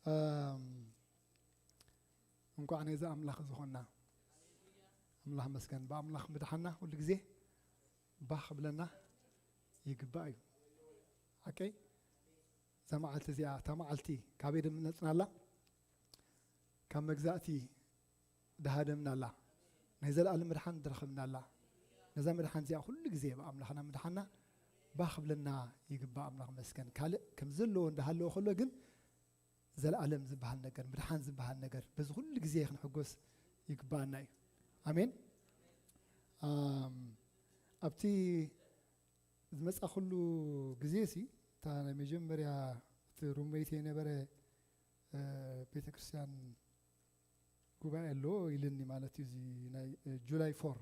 እም፣ እንኳዕ ነዚ ኣምላኽ ዝኾንና። ኣምላኽ መስገን። ብኣምላኽ ምድሓና ኩሉ ግዜ ባህ ክብለና ይግባእ እዩ። ሓቀይ? እዛ መዓልቲ እዚኣ፣ እታ መዓልቲ ካበይ ደምነጽናላ? ካብ መግዛእቲ ድሃደምናላ። ናይ ዘለኣለም ምድሓን ድረኸብናላ። ነዛ ምድሓን እዚኣ ኩሉ ግዜ ብኣምላኽና ምድሓና ባህ ክብለና ይግባእ። ኣምላኽ መስገን። ካልእ ከም ዘለዎ እንዳሃለወ ከሎ ግን ዘለኣለም ዝበሃል ነገር፣ ምድሓን ዝበሃል ነገር፣ በዚ ኩሉ ግዜ ክንሕጎስ ይግባኣና እዩ። ኣሜን። ኣም፣ ኣብቲ ዝመጻኹሉ ግዜ ሲ፣ እታ ናይ መጀመርያ እቲ ሩመይት የነበረ፣ እ፣ ቤተክርስትያን ጉባኤ ኣሎ ኢልኒ ማለት እዩ። እዚ ናይ፣ እ፣ ጁላይ ፎር፣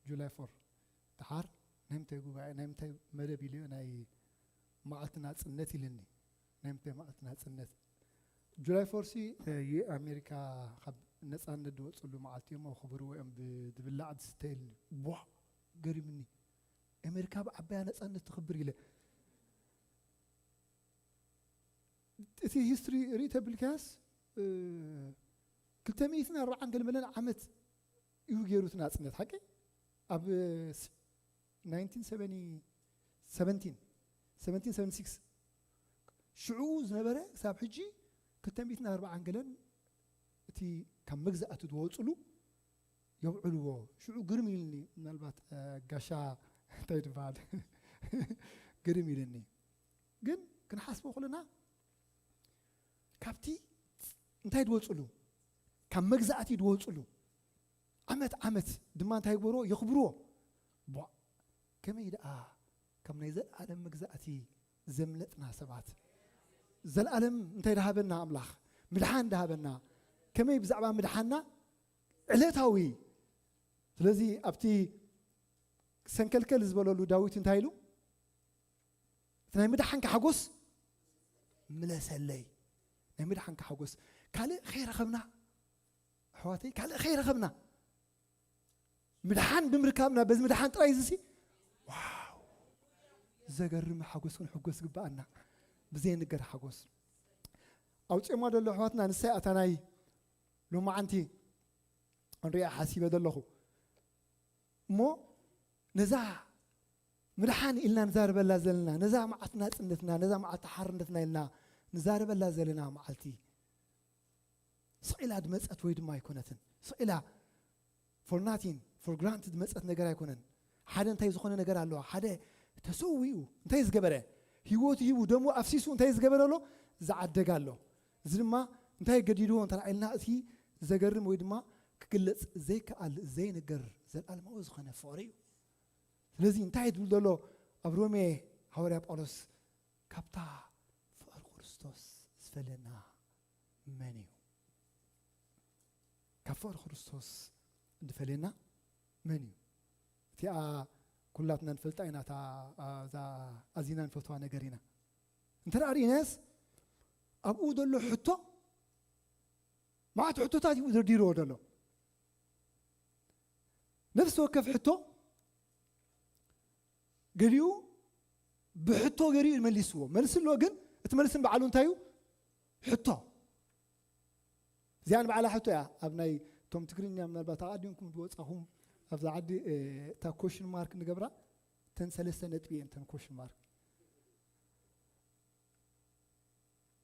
ጁላይ ፎር። ደሓር ናይ ምንታይ ጉባኤ፣ ናይ ምንታይ መደብ ኢልዮ፣ ናይ መዓልቲ ናጽነት ኢልኒ። ናይ ምንታይ መዓልቲ ናጽነት? ጁላይ ፎር ሲ፣ እ፣ ዩ-፣ ኣሜሪካ ካብ ነጻነት ዝወጽሉ መዓልቲ እዮም፣ ክብርዎ እዮም ብ-፣ ዝብላዕ ዝስተ ኢልኒ። ቧ! ገሪምኒ። ኣሜሪካ ብዓባያ ነጻነት ትኽብር ኢለ። እቲ ሂስትሪ ርኢ ተብልካስ፣ እ፣ ክልተ ሚእትን ኣርባዓን ገለ መለን ዓመት እዩ ገይሩ እቲ ናጽነት፣ ሓቂ? ኣብ፣ እ፣ ስ-፣ ናይንቲን ሰቨንቲ፣ ሰቨንቲን፣ ሰቨንቲን ሰቨንቲ ሲክስ ሽዑ ዝነበረ ክሳብ ሕጂ ክልተ ሚእትን ኣርባዓን ገለን እቲ ካብ መግዛእቲ ዝወጽሉ የብዕልዎ። ሽዑ ግርም ኢልኒ፣ ምናልባት፣ እ፣ ጋሻ እንታይ ትበሃል? ግርም ኢልኒ። ግን ክንሓስቦ ከለና ካብቲ እንታይ ዝወጽሉ፣ ካብ መግዛእቲ ዝወጽሉ፣ ዓመት ዓመት ድማ እንታይ ይግበርዎ? የኽብርዎ። ቧ! ከመይ ደኣ ካብ ናይ ዘለኣለም መግዛእቲ ዘምለጥና ሰባት፣ ዘለኣለም እንታይ ደሃበና ኣምላኽ? ምድሓን ደሃበና። ከመይ ብዛዕባ ምድሓንና ዕለታዊ። ስለዚ ኣብቲ ሰንከልከል ዝበለሉ ዳዊት እንታይ ኢሉ? እቲ ናይ ምድሓንካ ሓጎስ ምለሰለይ። ናይ ምድሓንካ ሓጎስ። ካልእ ከይረኸብና፣ ኣሕዋተይ፣ ካልእ ከይረኸብና፣ ምድሓን ብምርካብና፣ በዚ ምድሓን ጥራይ እዚ ሲ፣ ዋው! ዘገርም ሓጎስ ክንሕጎስ ግባኣና። ብዘይንገር ሓጎስ። ኣውፅኦማ ዘሎ ኣሕዋትና፣ ንሳ እያ እታ ናይ ሎማዓንቲ እንሪኣ ሓሲበ ዘለኹ። እሞ ነዛ ምድሓን ኢልና ንዛረበላ ዘለና፣ ነዛ መዓልቲ ናጽነትና፣ ነዛ መዓልቲ ሓርነትና ኢልና ንዛረበላ ዘለና መዓልቲ፣ ስቕ ኢላ ድመጸት ወይ ድማ ኣይኮነትን። ስቕ ኢላ for nothing, for granted ድመጸት ነገር ኣይኮነን። ሓደ እንታይ ዝኾነ ነገር ኣለዋ። ሓደ ተሰዊኡ እንታይ ዝገበረ? ህይወቱ ሂቡ፣ ደሙ ኣፍሲሱ እንታይ ዝገበረ ኣሎ? ዝዓደገ ኣሎ። እዚ ድማ እንታይ ገዲድዎ እንተ ኢልና፣ እቲ ዘገርም ወይ ድማ ክግለጽ ዘይከኣል፣ ዘይንገር፣ ዘልኣለማዊ ዝኾነ ፍቕሪ እዩ። ስለዚ እንታይ ትብል ዘሎ ኣብ ሮሜ ሃዋርያ ጳውሎስ? ካብታ ፍቕሪ ክርስቶስ ዝፈልየና መን እዩ? ካብ ፍቕሪ ክርስቶስ ዝፈልየና መን እዩ? እቲኣ ኩላትና ንፈልጣ ኢና፣ እታ፣ እዛ ኣዚና ንፈትዋ ነገር ኢና። እንተ ደኣ ርኢናስ ኣብኡ ዘሎ ሕቶ፣ መዓት ሕቶታት እዩ ደርዲርዎ ዘሎ። ነፍሲ ወከፍ ሕቶ ገሊኡ ብሕቶ ገሊኡ መሊስዎ። መልሲ ኣሎ፣ ግን እቲ መልሲ ንባዕሉ እንታይ እዩ? ሕቶ። እዚኣ ንባዕላ ሕቶ እያ። ኣብ ናይ እቶም ትግርኛ ምናልባት ኣቐዲምኩም ዝወጻኹም ኣብዛ ዓዲ፣ እ፣ እታ ኮሽን ማርክ ንገብራ፣ እተን ሰለስተ ነጥቢ እየን እተን ኮሽን ማርክ።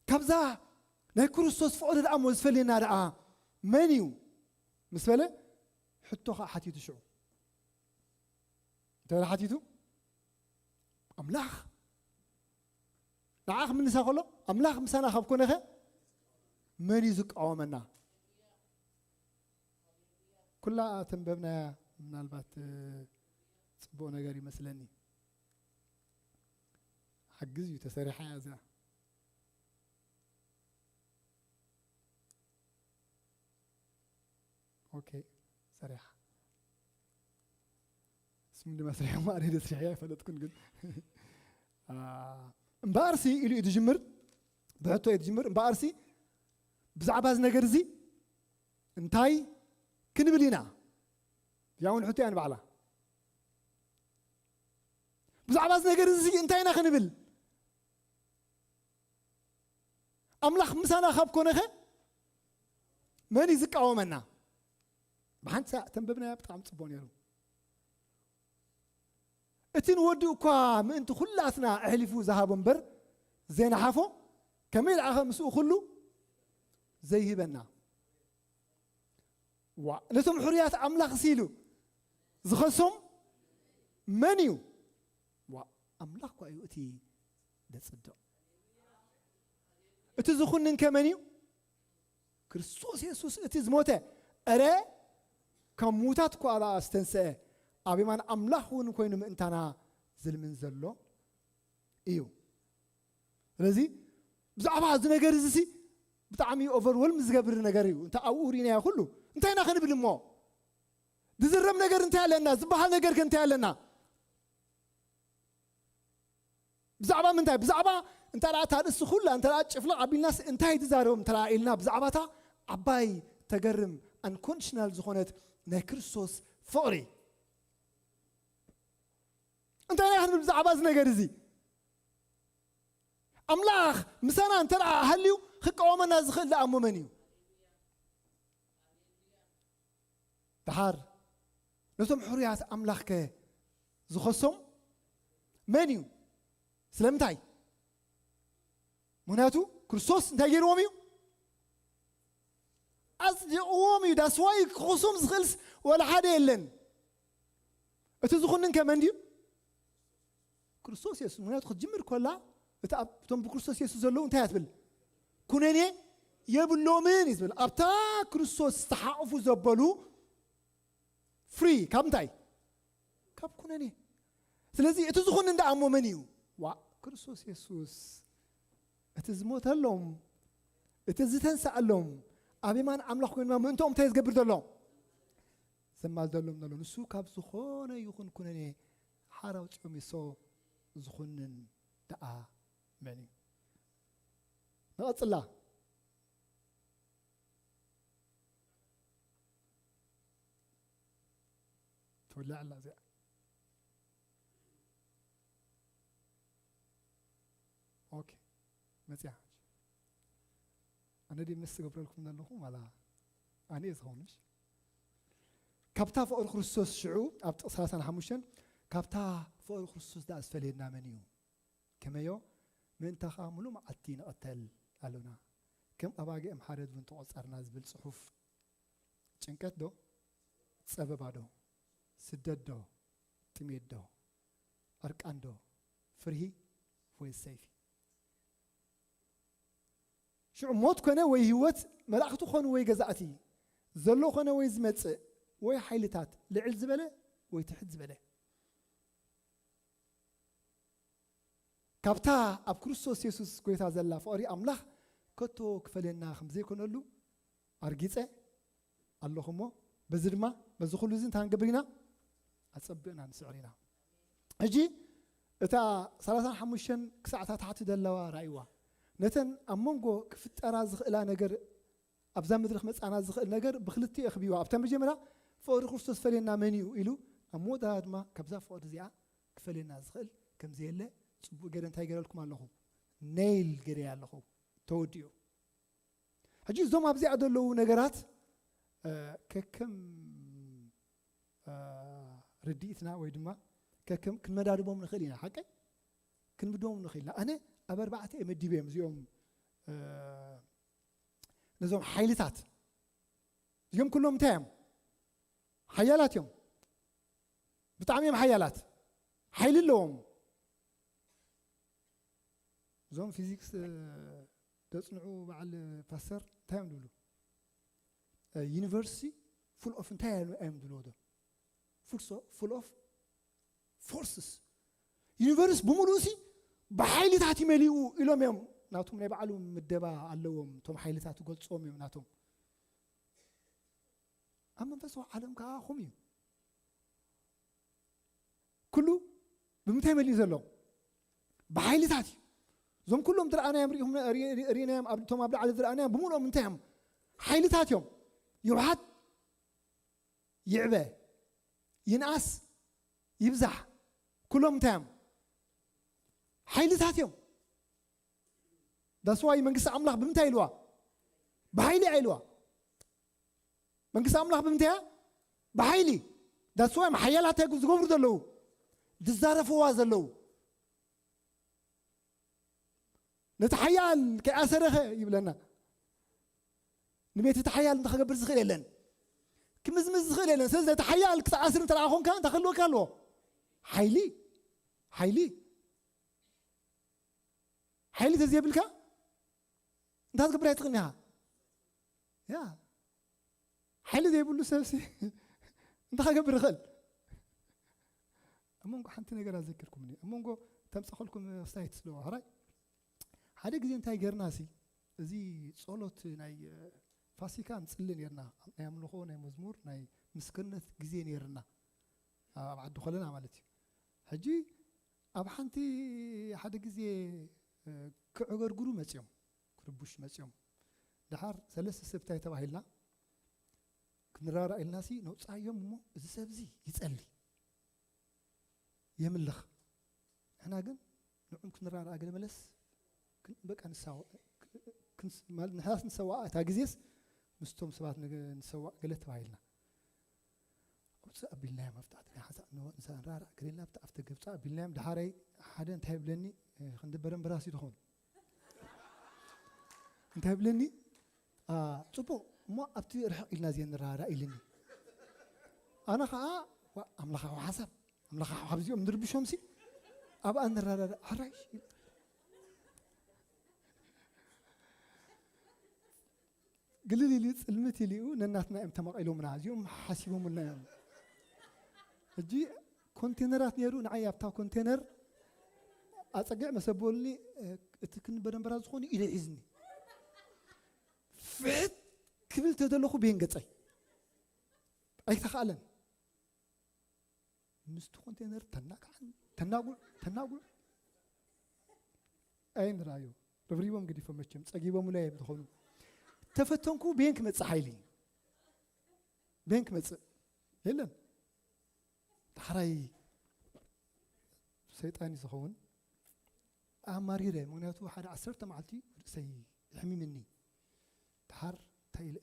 ካብዛ ናይ ክርስቶስ ፍቕሪ ደኣ እሞ ዝፈልየና ደኣ መን እዩ? ምስ በለ ሕቶ ኸዓ ሓቲቱ ሽዑ። እንታይ በለ ሓቲቱ? ኣምላኽ ንዓ ክምልሳ ከሎ፣ ኣምላኽ ምሳና ካብ ኮነኸ መን እዩ ዝቃወመና? ኩላ ተንበብናያ ምናልባት፣ እ፣ ጽቡቕ ነገር ይመስለኒ። ሓግዝ እዩ ተሰሪሓ እያ እዚኣ። ኦኬ፣ ሰሪሓ። ስም ድማ ሰሪሖም ኣሬ ደስሪሐ ኣይፈለጥኩን ግን። አ፣ እምበኣርሲ ኢሉ እዩ ዝጅምር፣ ብሕቶ እዩ ዝጅምር። እምበኣርሲ ብዛዕባ እዚ ነገር እዚ እንታይ ክንብል ኢና? እዚኣ እውን ሕቶ እያ ንባዕላ። ብዛዕባ እዚ ነገር እዚ እንታይ ኢና ክንብል? ኣምላኽ ምሳና ካብ ኮነኸ መን እዩ ዝቃወመና? ብሓንቲ ሳዕ ተንበብናያ ብጣዕሚ ጽቡቕ ነይሩ። እቲ ንወዱ እኳ ምእንቲ ኩላትና ኣሕሊፉ ዝሃቦ እምበር ዘይነሓፎ፣ ከመይ ደኣ ከ ምስኡ ኩሉ ዘይህበና? ዋ፣ ነቶም ሕሩያት ኣምላኽ ሲሉ ዝኸሶም መን እዩ? ዋ፣ ኣምላኽ እኳ እዩ እቲ ደጽድቕ። እቲ ዝኹንን ከመን እዩ? ክርስቶስ የሱስ እቲ ዝሞተ፣ እረ ካብ ምዉታት እኳ ደኣ ዝተንስአ፣ ኣብ የማን ኣምላኽ እውን ኮይኑ ምእንታና ዝልምን ዘሎ እዩ። ስለዚ ብዛዕባ እዚ ነገር እዚ ሲ ብጣዕሚ ኦቨርወልም ዝገብር ነገር እዩ። እንተ ኣብኡ ሪናዮ ኩሉ እንታይ ኢና ክንብል እሞ? ዝዝረብ ነገር እንታይ ኣለና? ዝበሃል ነገር ከ እንታይ ኣለና? ብዛዕባ ምንታይ? ብዛዕባ እንተ ደኣ እታ ርእሲ ኩላ እንተ ደኣ ጭፍልቕ ኣቢልናስ እንታይ ትዛረቦም እንተ ደኣ ኢልና ብዛዕባታ ዓባይ ተገርም ኣንኮንዲሽናል ዝኾነት ናይ ክርስቶስ ፍቕሪ። እንታይ ኢና ክንብል ብዛዕባ እዚ ነገር እዚ? ኣምላኽ ምሳና እንተ ደኣ ሃልዩ ክቃወመና ዝኽእል ደኣ እሞ መን እዩ? ደሓር ነቶም ሕሩያት ኣምላኽከ ዝኸሶም መን እዩ? ስለምንታይ? ምኽንያቱ ክርስቶስ እንታይ ገይርዎም እዩ? ኣጽዲቕዎም እዩ። ዳስዋይ ክኸሶም ዝኽእልስ ወላ ሓደ የለን። እቲ ዝኹንን ከመን ድዩ? ክርስቶስ የሱስ። ምኽንያቱ ክትጅምር ኮላ እቲ ኣብ- እቶም ብክርስቶስ የሱስ ዘለዉ እንታይ እያ ትብል? ኩነኔ የብሎምን እዩ ዝብል። ኣብታ ክርስቶስ ዝተሓቑፉ ዘበሉ ፍሪ ካብ እንታይ? ካብ ኩነኔ። ስለዚ እቲ ዝኹንን ደኣ እሞ መን እዩ? ዋ፣ ክርስቶስ የሱስ። እቲ ዝሞተሎም፣ እቲ ዝተንስኣሎም፣ ኣብ የማን ኣምላኽ ኮይኑ ምእንትኦም እንታይ ዝገብር ዘሎ? ዘማልደሎም ዘሎ። ንሱ ካብ ዝኾነ ይኹን ኩነኔ ሓራ ኣውጺኦም ይሶ ዝኹንን ደኣ መን እዩ? ንቐጽላ። ትውላዕ ኣላ እዚኣ። ኦኬ፣ መጽያ። ኣነ ድየ ምስ ዝገብረልኩም ዘለኹ ዋላ ኣነ እየ ዝኾንሽ? ካብታ ፍቕሪ ክርስቶስ ሽዑ ኣብ ጥቕሲ ሰላሳን ሓሙሽተን፣ ካብታ ፍቕሪ ክርስቶስ ደኣ ዝፈልየና መን እዩ? ከመዮ ምእንታ ኸኣ ምሉእ መዓልቲ ንቐተል ኣሎና፣ ከም ኣባጊዕ እም ሓረድ እውን ተቖጸርና ዝብል ጽሑፍ። ጭንቀት ዶ? ጸበባ ዶ? ስደት ዶ? ጥሜት ዶ? ዕርቃን ዶ? ፍርሂ ወይ ሰይፊ? ሽዑ ሞት ኮነ ወይ ህይወት፣ መላእኽቲ ኮኑ ወይ ገዛእቲ፣ ዘሎ ኮነ ወይ ዝመጽእ፣ ወይ ሓይልታት፣ ልዕል ዝበለ ወይ ትሕት ዝበለ። ካብታ ኣብ ክርስቶስ የሱስ ጎይታ ዘላ ፍቕሪ ኣምላኽ ከቶ ክፈልየና ከም ዘይኮነሉ ኣርጊጸ ኣለኹ እሞ፣ በዚ ድማ፣ በዚ ኩሉ እዚ እንታይ ክንገብር ኢና? ኣጸቢቕና ንስዕር ኢና። ሕጂ እታ ሰላሳን ሓሙሽተን ክሳዕ እታ ታሕቲ ዘለዋ ራእይዋ። ነተን ኣብ መንጎ ክፍጠራ ዝኽእላ ነገር፣ ኣብዛ ምድሪ ክመጻና ዝኽእል ነገር ብኽልቲኡ የኽብይዋ። ኣብታ መጀመርያ ፍቕሪ ክርስቶስ ፈልየና መን እዩ ኢሉ፣ ኣብ መወዳእታ ድማ ካብዛ ፍቕሪ እዚኣ ክፈልየና ዝኽእል ከም ዘየለ ጽቡቕ ገይረ እንታይ ገይረልኩም ኣለኹ? ኔይል ገይረ ኣለኹ። ተወዲኡ። ሕጂ እዞም ኣብዚኣ ዘለዉ ነገራት፣ እ፣ ከከም፣ እ፣ ርድኢትና ወይ ድማ ከከም ክንመዳድቦም ንኽእል ኢና። ሓቀይ? ክንምድቦም ንኽእል ኢና። ኣነ ኣብ ኣርባዕተ እየ መዲበዮም እዚኦም፣ እ፣ ነዞም ሓይልታት። እዚኦም ኩሎም እንታይ እዮም? ሓያላት እዮም። ብጣዕሚ እዮም ሓያላት። ሓይሊ ኣለዎም። እዞም ፊዚክስ፣ እ፣ ዘጽንዑ በዓል ፓስተር እንታይ እዮም ዝብሉ? እ፣ ዩኒቨርስ ሲ ፉል ኦፍ እንታይ እዮም ዝብልዎ ዶ? ፉል ሶ-፣ ፉል ኦፍ ፎርስስ። ዩኒቨርስ ብምሉኡ ሲ ብሓይልታት እዩ መሊኡ ኢሎም እዮም። ናቶም ናይ ባዕሉ ምደባ ኣለዎም። እቶም ሓይልታት ይገልጽዎም እዮም ናቶም። ኣብ መንፈሳዊ ዓለም ከኣ ከምኡ እዩ። ኩሉ ብምንታይ መሊኡ ዘሎ? ብሓይልታት እዩ። እዞም ኩሎም ዝረኣናዮም ርኢኹም፣ ሪ-፣ ሪ-፣ ርኢናዮም፣ ኣብ-፣ እቶም ኣብ ላዕሊ ዝረኣናዮም ብምሉኦም እንታይ እዮም? ሓይልታት እዮም። ይውሓድ፣ ይዕበ፣ ይንኣስ፣ ይብዛሕ፣ ኩሎም እንታይ እዮም? ሓይልታት እዮም። ዳስዋይ መንግስቲ ኣምላኽ ብምንታይ ኢልዋ? ብሓይሊ እያ ኢልዋ። መንግስቲ ኣምላኽ ብምንታይ እያ? ብሓይሊ። ዳስዋይ ሓያላት እንታይ ዝገብሩ ዘለዉ? ዝዛረፍዋ ዘለዉ። ነቲ ሓያል ከይኣሰረኸ ይብለና። ንቤት እቲ ሓያል እንተ ክገብር ዝኽእል የለን፣ ክምዝምዝ ዝኽእል የለን። ስለዚ ነቲ ሓያል ክትኣስር እንተ ደኣ ኾንካ እንታይ ክህልወካ ኣለዎ? ሓይሊ። ሓይሊ። ሓይሊ ተዘየብልካ እንታይ ክትገብር ኣይትኽእልን ኢኻ። ያ ሓይሊ ዘይብሉ ሰብሲ እንታይ ክገብር ይኽእል? ኣብ መንጎ ሓንቲ ነገር ኣዘኪርኩምኒ። ኣብ መንጎ ተምፀኸልኩም ኣስታይት ስለ ሕራይ ሓደ ግዜ እንታይ ገርና ሲ፣ እዚ ጸሎት ናይ ፋሲካ ንጽሊ ነርና። ናይ ኣምልኾ፣ ናይ መዝሙር፣ ናይ ምስክርነት ግዜ ነርና። ኣብ ዓዲ ኮለና ማለት እዩ። ሕጂ ኣብ ሓንቲ ሓደ ግዜ ክዕገርግሩ መጽዮም፣ ክርቡሽ መጽዮም። ደሓር ሰለስተ ሰብ እንታይ ተባሂልና፣ ክንራራእ ኢልና ሲ ነውጻዮም እሞ እዚ ሰብ እዚ ይጸሊ፣ የምልኽ። ንሕና ግን ንዕኦም ክንራራእ ገለ መለስ ክን-፣ በቃ ንሳወ-፣ ክን-፣ ማለት ንሕናስ ንሰዋእ እታ ግዜስ ምስቶም ሰባት ንግ-፣ ንሰዋእ ገለ ተባሂልና። ውፅእ ኣቢልናዮም ኣብቲ ኣትሪያ ሓንሳእ ንወ-፣ ንሳ ንራራእ ገለ ኢልና ኣብቲ ኣፍተ ገብፃ ኣቢልናዮም። ደሓረይ ሓደ እንታይ ይብለኒ፣ እ፣ ክንዲ በረምበራስ እዩ ዝኾኑ። እንታይ ይብለኒ? አ፣ ጽቡቕ እሞ ኣብቲ ርሕቕ ኢልና እዚአ ንረዳዳእ ኢልኒ። ኣነ ኸዓ ዋ፣ ኣምላኻዊ ሓሳብ፣ ኣምላኻዊ ካብዚኦም ንርብሾምሲ ኣብኣ ንረዳዳእ። ሕራይ ግልል ኢሉ ጽልምት ኢሉ ነናትና እዮም ተማቒሎምና፣ እዚኦም ሓሲቦምልና እዮም። ሕጂ ኮንቴነራት ነይሩ፣ ንዓይ ኣብታ ኮንቴነር ኣጸግዕ መሰቦልኒ፣ እ፣ እቲ ክንበረንበራ ዝኾነ ኢደ ሒዝኒ። ፍሕት ክብል ተደለኹ ቤን ገጸይ ኣይተኻእለን። ምስቲ ኮንቴነር ተናግዓን ተናጉዕ ተናጉዕ ኣይንራዮ። ረብሪቦም ገዲፎም መቸም ጸጊቦምና እዮም ዝኾኑ። ተፈተንኩ ቤን ክመጽእ ሓይሊ ቤን ክመጽእ የለን። ዳሕራይ ሰይጣን እዩ ዝኸውን። ኣማሪረ፣ ምክንያቱ ሓደ ዓሰርተ መዓልቲ ርእሰይ ይሕሚምኒ። ድሓር እንታይ ኢለ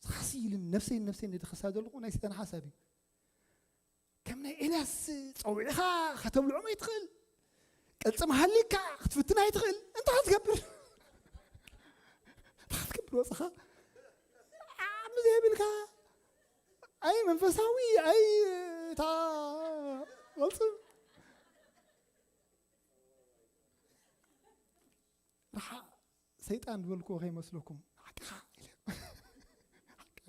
ዝኻሲ ኢልን ነፍሰይ ነፍሰይ ነድኸሳ ዘለኹ ናይ ሰይጣን ሓሳብ እዩ። ከም ናይ ኤልያስ ጸዊዕኻ ከተብልዖም ኣይትኽእል፣ ቅልጽም ሃሊካ ክትፍትን ኣይትኽእል። እንታይ ክትገብር እንታይ ክትገብር ወጽኻ ዓሚ ዘይብልካ ኣይ መንፈሳዊ ኣይ እታ ቅልጽም ረሓ ሰይጣን ዝበልክዎ ከይመስለኩም ሓቅኻ ኢለ። ሓቅኻ።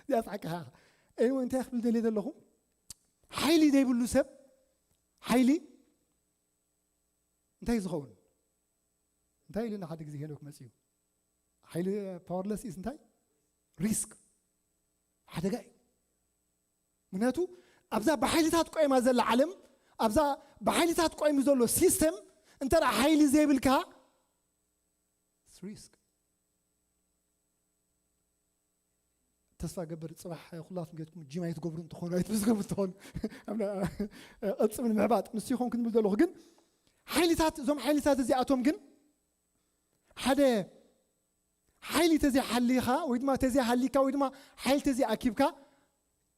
እዚኣ ሓቅኻ። እሞ እንታይ ክብል ደልየ ዘለኹ? ሓይሊ ዘይብሉ ሰብ ሓይሊ እንታይ ዝኸውን? እንታይ ኢልና ሓደ ግዜ ሄኖክ መጺኡ ሓይሊ ፓወርለስ ኢስ እንታይ? ሪስክ ሓደጋ እዩ። ምክንያቱ ኣብዛ ብሓይልታት ቆይማ ዘላ ዓለም ኣብዛ ብሓይልታት ቆይሙ ዘሎ ሲስተም እንተ ሓይሊ ዘይብልካ ሪስክ ተስፋ ገብር ጽባሕ ኩላትኩም ጌትኩም ጂም ኣይትገብሩ እንትኾኑ ኣይትምዝገቡ እንትኾኑ ቅልጽም ንምሕባጥ ንሱ ይኾን ክንብል ዘለኹ ግን ሓይልታት እዞም ሓይልታት እዚኣቶም ግን ሓደ ሓይሊ ተዘይሓሊኻ ወይ ድማ ተዘይሃሊካ ወይ ድማ ሓይሊ ተዘይኣኪብካ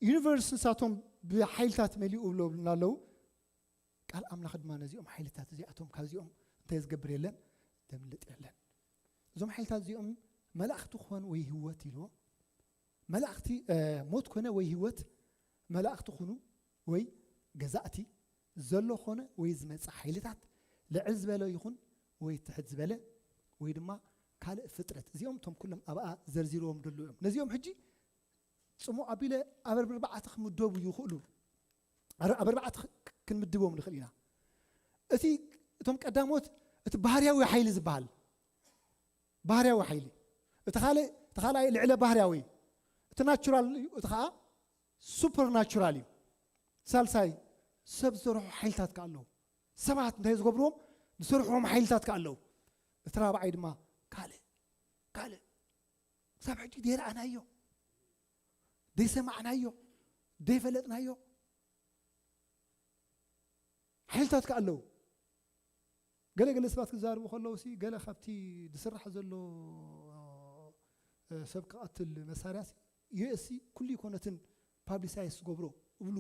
ዩኒቨርስ ንሳቶም ብሓይልታት መሊኡ ብለብሉና ኣለዉ። ቃል ኣምላኽ ድማ ነዚኦም ሓይልታት እዚኣቶም ካብዚኦም እንታይ ዝገብር የለን ዘምልጥ የለን። እዞም ሓይልታት እዚኦም መላእኽቲ ክኾኑ ወይ ህይወት ኢልዎ መላእኽቲ ሞት ኮነ ወይ ህይወት መላእኽቲ ኩኑ ወይ ገዛእቲ ዘሎ ኮነ ወይ ዝመጽእ ሓይልታት ልዕል ዝበለ ይኹን ወይ ትሕት ዝበለ ወይ ድማ ካልእ ፍጥረት እዚኦም እቶም ኩሎም ኣብኣ ዘርዚርዎም ደሉ እዮም። ነዚኦም ሕጂ ጽሙቕ ኣቢለ ኣብ ኣርባዕተ ክምደቡ ይኽእሉ። ኣብ ኣርባዕተ ክንምድቦም ንኽእል ኢና። እቲ እቶም ቀዳሞት እቲ ባህርያዊ ሓይሊ ዝበሃል ባህርያዊ ሓይሊ እቲ ካልእ እቲ ካልኣይ ልዕለ ባህርያዊ እዩ። እቲ ናቹራል እዩ፣ እቲ ከዓ ሱፐር ናቹራል እዩ። ሳልሳይ ሰብ ዝሰርሑ ሓይልታት ከዓ ኣለዉ። ሰባት እንታይ ዝገብርዎም ዝሰርሕዎም ሓይልታት ከዓ ኣለዉ። እቲ ራብዓይ ድማ ካልእ ካልእ ክሳብ ሕጂ ዘይረኣናዮ ዘይሰማዕናዮ ዘይፈለጥናዮ ሓይልታት ከዓ ኣለዉ። ገለ ገለ ሰባት ክዛረቡ ከለዉ ሲ፣ ገለ ካብቲ ዝስራሕ ዘሎ፣ እ፣ ሰብ ክቐትል መሳርያ ሲ፣ ዩ ኤስ ሲ ኩሉ ኣይኮነትን ፓብሊሳይዝ ዝገብሮ እብሉ።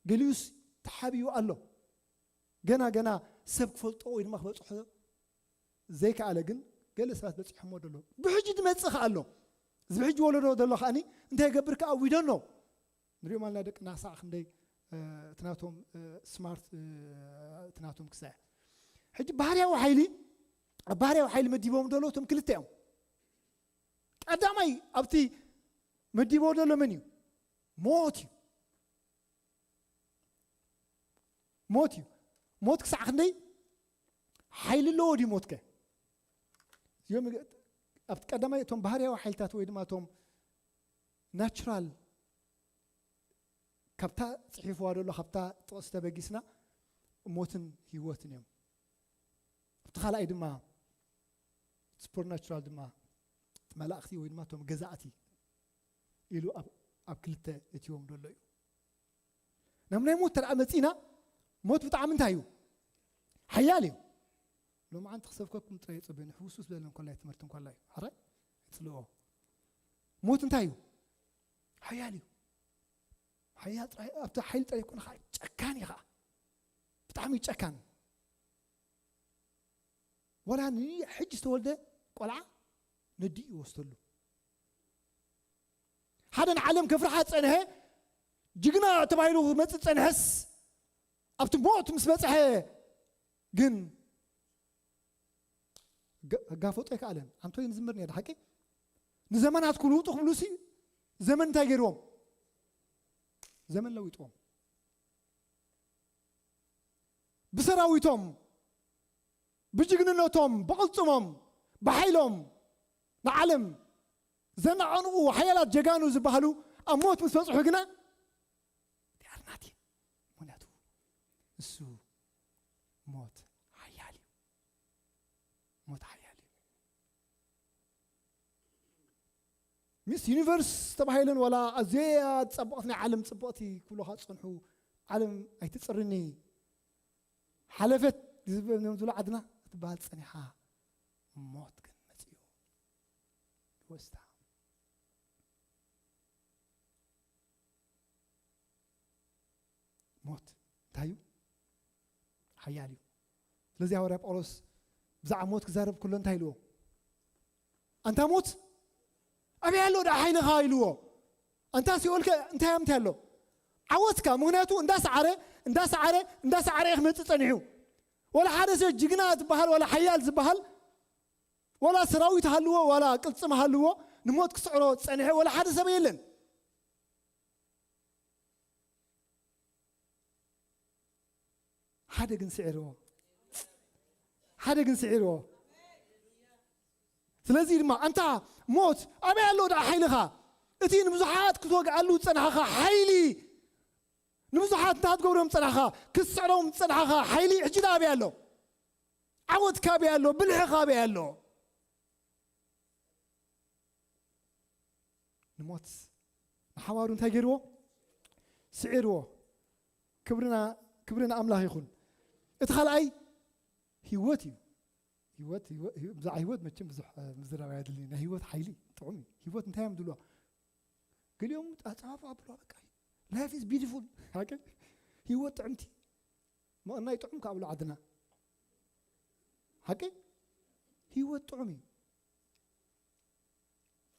ገሊኡስ ተሓቢኡ ኣሎ። ገና ገና ሰብ ክፈልጦ ወይ ድማ ክበጽሖ ዘይከኣለ ግን ገለ ሰባት በጺሖሞ ደሎ። ብሕጂ ዝመጽእ ከኣ ኣሎ። እዚ ብሕጂ ወለዶ ዘሎ ከኣኒ እንታይ ይገብር ከኣ ዊዶን ነው። ንሪኦም ኣለና ደቅና ክሳዕ ክንደይ፣ እ፣ እቲ ናቶም፣ እ፣ ስማርት፣ እ፣ እቲ ናቶም ክሳዕ። ሕጂ ባህርያዊ ሓይሊ፣ ኣብ ባህርያዊ ሓይሊ መዲቦም ደሎ እቶም ክልተ እዮም። ቀዳማይ ኣብቲ መዲቦ ደሎ መን እዩ? ሞት እዩ። ሞት እዩ። ሞት ክሳዕ ክንደይ ሓይሊ ኣለዎ ድዩ ሞትከ? እዚኦም ኣብቲ ቀዳማይ እቶም ባህርያዊ ሓይልታት ወይ ድማ እቶም ናቹራል ካብታ ጽሒፍዋ ደሎ ካብታ ጥቕሲ ተበጊስና ሞትን ህይወትን እዮም። ኣብቲ ካልኣይ ድማ ሱፐርናቹራል ድማ መላእኽቲ ወይ ድማ እቶም ገዛእቲ ኢሉ ኣብ፣ ኣብ ክልተ እትዎም ደሎ እዩ። ናብ ናይ ሞት ተደኣ መጺና፣ ሞት ብጣዕሚ እንታይ እዩ? ሓያል እዩ። ሎማዓንቲ ክሰብከኩም ጥራይ ይጸበዩ፣ ንሕውስውስ ዝበለን ኮላይ ትምህርቲ እንኮላ እዩ። ሓራይ? ይጽልኦ። ሞት እንታይ እዩ? ሓያል እዩ። ሓያል ጥራይ፣ ኣብቲ ሓይሊ ጥራይ ይኮነ፣ ከዓ ጨካን እዩ ከዓ። ብጣዕሚ እዩ ጨካን። ወላ ንሕጂ ዝተወልደ ቆልዓ ነዲኡ ይወስደሉ። ሓደ ንዓለም ከፍርሓ ዝጸንሐ፣ ጅግና ተባሂሉ ክመጽእ ዝጸንሐስ፣ ኣብቲ ሞት ምስ በጽሐ ግን ጋ-፣ ጋፈጦ ኣይከኣለን። ኣንቶይ ንዝምር ነይሩ፣ ሓቂ? ንዘመናት ክልውጡ ክብሉ ሲ፣ ዘመን እንታይ ገይርዎም? ዘመን ለዊጥዎም። ብሰራዊቶም፣ ብጅግንነቶም፣ ብቕልጽሞም፣ ብሓይሎም ንዓለም ዘነቓንቑ ሓያላት ጀጋኑ ዝበሃሉ ኣብ ሞት ምስ በጽሑ ግና፣ they are nothing። ምኽንያቱ እሱ ሞት ሓያል እዩ። ሞት ሓያል እዩ። ሚስ ዩኒቨርስ ተባሂለን ዋላ ኣዝያ ጸብቕቲ ናይ ዓለም ጽብቕቲ ክብሉኻ ዝጸንሑ፣ ዓለም ኣይትጽርኒ፣ ሓለፈት ዝብል ዓድና ክትበሃል ጸኒሓ፣ ሞት ግን መጺኡ ይወስዳ። ሞት እንታይ እዩ? ሓያል እዩ። ስለዚ ሃዋርያ ጳውሎስ ብዛዕባ ሞት ክዛረብ ከሎ እንታይ ኢልዎ? "ኣንታ ሞት፣ ኣበይ ኣሎ ደኣ ሓይልኻ?" ኢልዎ። "ኣንታ ሲኦልከ፣ እንታይ እንታይ ኣሎ? ዓወትካ?" ምኽንያቱ እንዳሰዓረ፣ እንዳሰዓረ፣ እንዳሰዓረ እዩ ክመጽእ ጸኒሑ። ወላ ሓደ ሰብ ጅግና ዝበሃል፣ ወላ ሓያል ዝበሃል፣ ወላ ሰራዊት ሃልዎ፣ ወላ ቅልጽም ሃልዎ፣ ንሞት ክስዕሮ ዝጸንሐ ወላ ሓደ ሰብ የለን። ሓደ ግን ስዒርዎ። ሓደ ግን ስዒርዎ። ስለዚ ድማ ኣንታ ሞት፣ ኣበይ ኣሎ ደኣ ሓይልኻ? እቲ ንብዙሓት ክትወግኣሉ ዝጸናሕኻ ሓይሊ፣ ንብዙሓት እንታይ ክትገብሮም ዝጸናሕኻ? ክትስዕሮም ዝጸናሕኻ ሓይሊ ሕጂ ደኣ ኣበይ ኣሎ? ዓወትካ ኣበይ ኣሎ? ብልሕኻ ኣበይ ኣሎ? ንሞት ንሓዋሩ እንታይ ገይርዎ? ስዒርዎ። ክብርና፣ ክብሪ ንኣምላኽ ይኹን። እቲ ካልኣይ ህይወት እዩ። ህይወት፣ ህይወት፣ ህይወት፣ ብዛዕባ ህይወት መቸም ብዙሕ፣ እ፣ ምዝራብ ኣየድልይን። ናይ ህይወት ሓይሊ ጥዑም እዩ። ህይወት እንታይ እዮም ዝብልዋ? ገሊኦም ኣጸፋፍኣ ኣብልዋ፣ በቃ፣ "Life is beautiful." ሓቂ? ህይወት ጥዕምቲ። መቐናይ ጥዑም ካብሉ ዓድና። ሓቂ? ህይወት ጥዑም እዩ።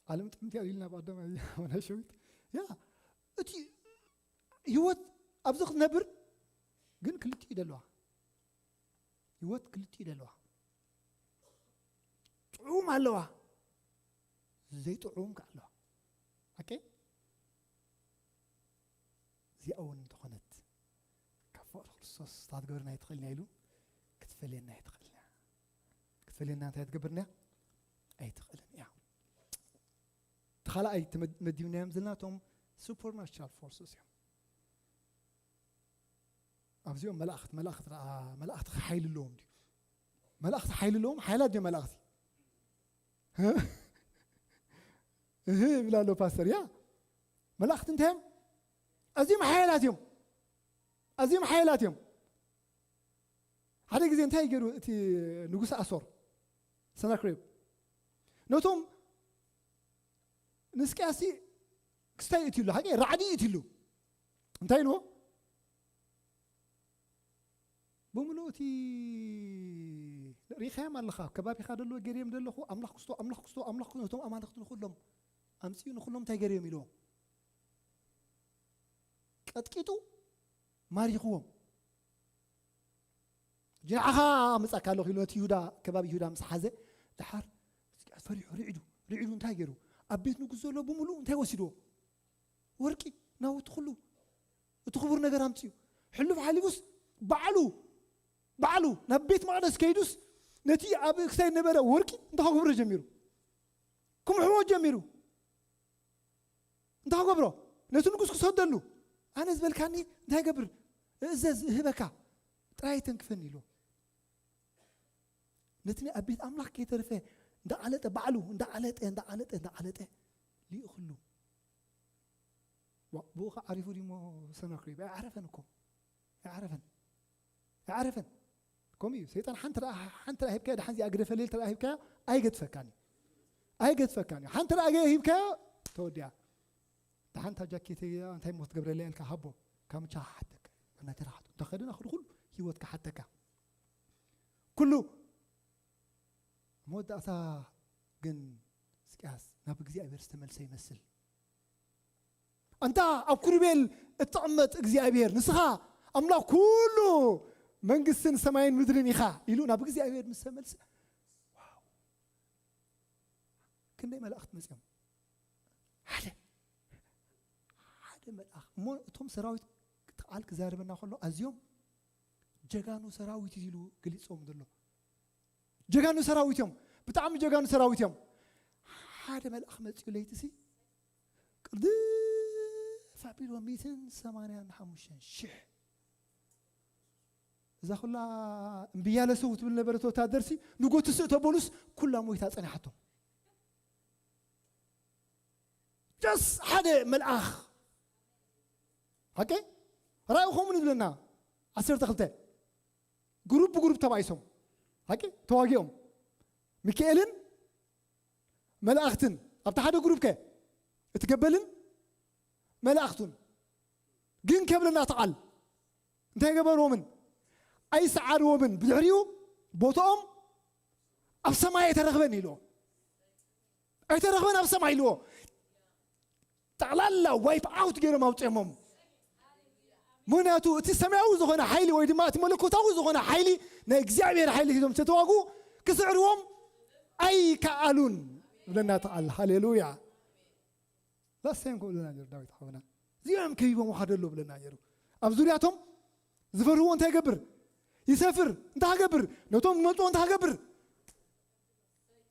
ዓለም ጥዕምቲ እያ ኢልና ብኣዳም ኣያ ወናሸዊት። ያ፣ እቲ ህይወት ኣብዚ ክትነብር ግን ክልቲኡ ደለዋ። ህይወት ክልቲኡ ደለዋ። ጥዑም ኣለዋ፣ ዘይጥዑም ከኣ ኣለዋ። ኦኬ? እዚኣ እውን እንተኾነት ካብ ፍቕሪ ክርስቶስ እታ ትገብርና ኣይትኽእልን እያ ኢሉ ክትፈልየና ኣይትኽእልን እያ። ክትፈልየና እንታይ ትገብርና እያ? ኣይትኽእልን እያ። እቲ ካልኣይ እቲ መድ-፣ መዲብናዮም ዘለና እቶም supernatural forces እዮም። ኣብዚኦም መላእኽት፣ መላእኽት ደኣ፣ መላእኽቲ ሓይሊ ኣለዎም ድዩ? መላእኽቲ ሓይሊ ኣለዎም? ሓያላት ድዮም መላእኽቲ? እህ፣ እህ ይብል ኣሎ ፓስተር። ያ፣ መላእኽቲ እንታይ እዮም? ኣዝዮም ሓያላት እዮም። ኣዝዮም ሓያላት እዮም። ሓደ ግዜ እንታይ ገይሩ እቲ ንጉስ ኣሶር? ሰናክሬም ነቶም ንስቅያሲ ክስታይ እትሉ ሓቂ ራዕዲ እትሉ እንታይ ኢልዎ? ብምሉእ እቲ ርኢኻዮም ኣለኻ፣ ከባቢኻ ደለዎ ገርዮም ደለኹ ኣምላኽ ክስቶ ኣምላኽ ክስቶ ኣምላኽ ክስቶ፣ ነቶም ኣማልኽቲ ንኹሎም ኣምፅኡ፣ ንኹሎም እንታይ ገርዮም ኢልዎም? ቀጥቂጡ ማሪኽዎም። ጅንዓኻ ምጻካ ኣለኹ ኢሉ ነቲ ይሁዳ፣ ከባቢ ይሁዳ ምስ ሓዘ፣ ድሓር ፈሪሑ ርዒዱ፣ ርዒዱ እንታይ ገይሩ? ኣብ ቤት ንጉስ ዘሎ ብምሉእ እንታይ ወሲድዎ? ወርቂ፣ ናውቲ፣ ኩሉ እቲ ክቡር ነገር ኣምጽኡ። ሕሉፍ ሓሊፉስ ባዕሉ፣ ባዕሉ ናብ ቤት መቕደስ ከይዱስ ነቲ ኣብ ክሳይ ነበረ ወርቂ እንታይ ከጉብሮ ጀሚሩ? ክምሕዎ ጀሚሩ። እንታይ ክገብሮ? ነቲ ንጉስ ክሰደሉ። ኣነ ዝበልካኒ እንታይ ገብር? እዘዝ፣ እህበካ፣ ጥራይ ተንክፈኒ ኢሉ። ነቲ ኣብ ቤት ኣምላኽ ከይተርፈ እንዳዓለጠ፣ ባዕሉ እንዳዓለጠ፣ እንዳዓለጠ፣ እንዳዓለጠ ልኢኽሉ። ዋ፣ ብኡ ኸዓ ዓሪፉ ድሞ ሰናክሬም? ኣይዓረፈን እኮ። ኣይዓረፈን። ኣይዓረፈን። ከምኡ እዩ። ሰይጣን ሓንቲ ረኣ፣ ሓንቲ ረኣ ሂብካዮ፣ ደሓን እዚኣ ግደፈለይ ተረኣ ሂብካዮ፣ ኣይገድፈካን እዩ። ኣይገድፈካን እዩ። ሓንቲ ረኣ ገ-፣ ሂብካዮ፣ ተወዲኣ። ደሓን እታ ጃኬተይ እንታይ እሞ ክትገብረለይ ኢልካ ሃቦ። ካምቻ ሓተካ። ናይ ተራሓቱ። እንተ ኸደና ኩሉ፣ ኩሉ ህይወትካ ሓተካ። ኩሉ። መወዳእታ ግን ሕዝቅያስ ናብ እግዚኣብሔር ዝተመልሰ ይመስል። ኣንታ ኣብ ኩሩቤል እትቕመጥ እግዚኣብሔር፣ ንስኻ ኣምላኽ ኩሉ መንግስትን ሰማይን ምድርን ኢኻ ኢሉ ናብ እግዚኣብሔር ምስ ተመልሰ፣ ዋው! ክንደይ መላእኽቲ መጺኦም? ሓደ፣ ሓደ መልኣኽ። እሞ እቶም ሰራዊት፣ እቲ ቃል ክዛረበና ከሎ ኣዝዮም ጀጋኑ ሰራዊት እዩ ኢሉ ገሊጾም ዘሎ። ጀጋኑ ሰራዊት እዮም። ብጣዕሚ ጀጋኑ ሰራዊት እዮም። ሓደ መልኣኽ መጺኡ ለይቲ ሲ ቅልጥፍ ኣቢሉ ሚእትን ሰማንያን ሓሙሽተን ሽሕ። እዛ ኩላ እምብያ ለሰው ትብል ነበረት ወታደር ሲ ንጎ ትስእ ተበሉስ ኩላ ሞይታ ጸኒሓቶም። ጀስ ሓደ መልኣኽ። ሓቂ? ራእይ ኸምኡ ይብለና። ዓሰርተ ክልተ። ግሩፕ ብግሩፕ ተባኢሶም። ሓቂ? ተዋጊኦም። ሚካኤልን መላእኽትን ኣብቲ ሓደ ግሩፕ ከ እቲ ገበልን መላእኽቱን ግን ከብለና ተቓል እንታይ ገበርዎምን? ኣይሰዓርዎምን። ብድሕሪኡ ቦታኦም ኣብ ሰማይ ኣይተረኽበን ኢልዎ። ኣይተረኽበን ኣብ ሰማይ ኢልዎ። ጠቕላላ ዋይፕ ኣውት ገይሮም ኣውፅኦሞም። ምኽንያቱ እቲ ሰማያዊ ዝኾነ ሓይሊ ወይ ድማ እቲ መለኮታዊ ዝኾነ ሓይሊ ናይ እግዚኣብሔር ሓይሊ ሒዞም ዝተዋጉ ክስዕርዎም ኣይከኣሉን። ብለና ተቓል። ሃሌሉያ። ላስት ታይም ከምኡ ኢሉና ነይሩ ዳዊት ሓውና። እዚኦም ከቢቦም ውሓደሎ ብለና ነይሩ። ኣብ ዙርያቶም ዝፈርህዎ እንታይ ይገብር? ይሰፍር። እንታይ ክገብር? ነቶም ዝመፅዎ እንታይ ክገብር?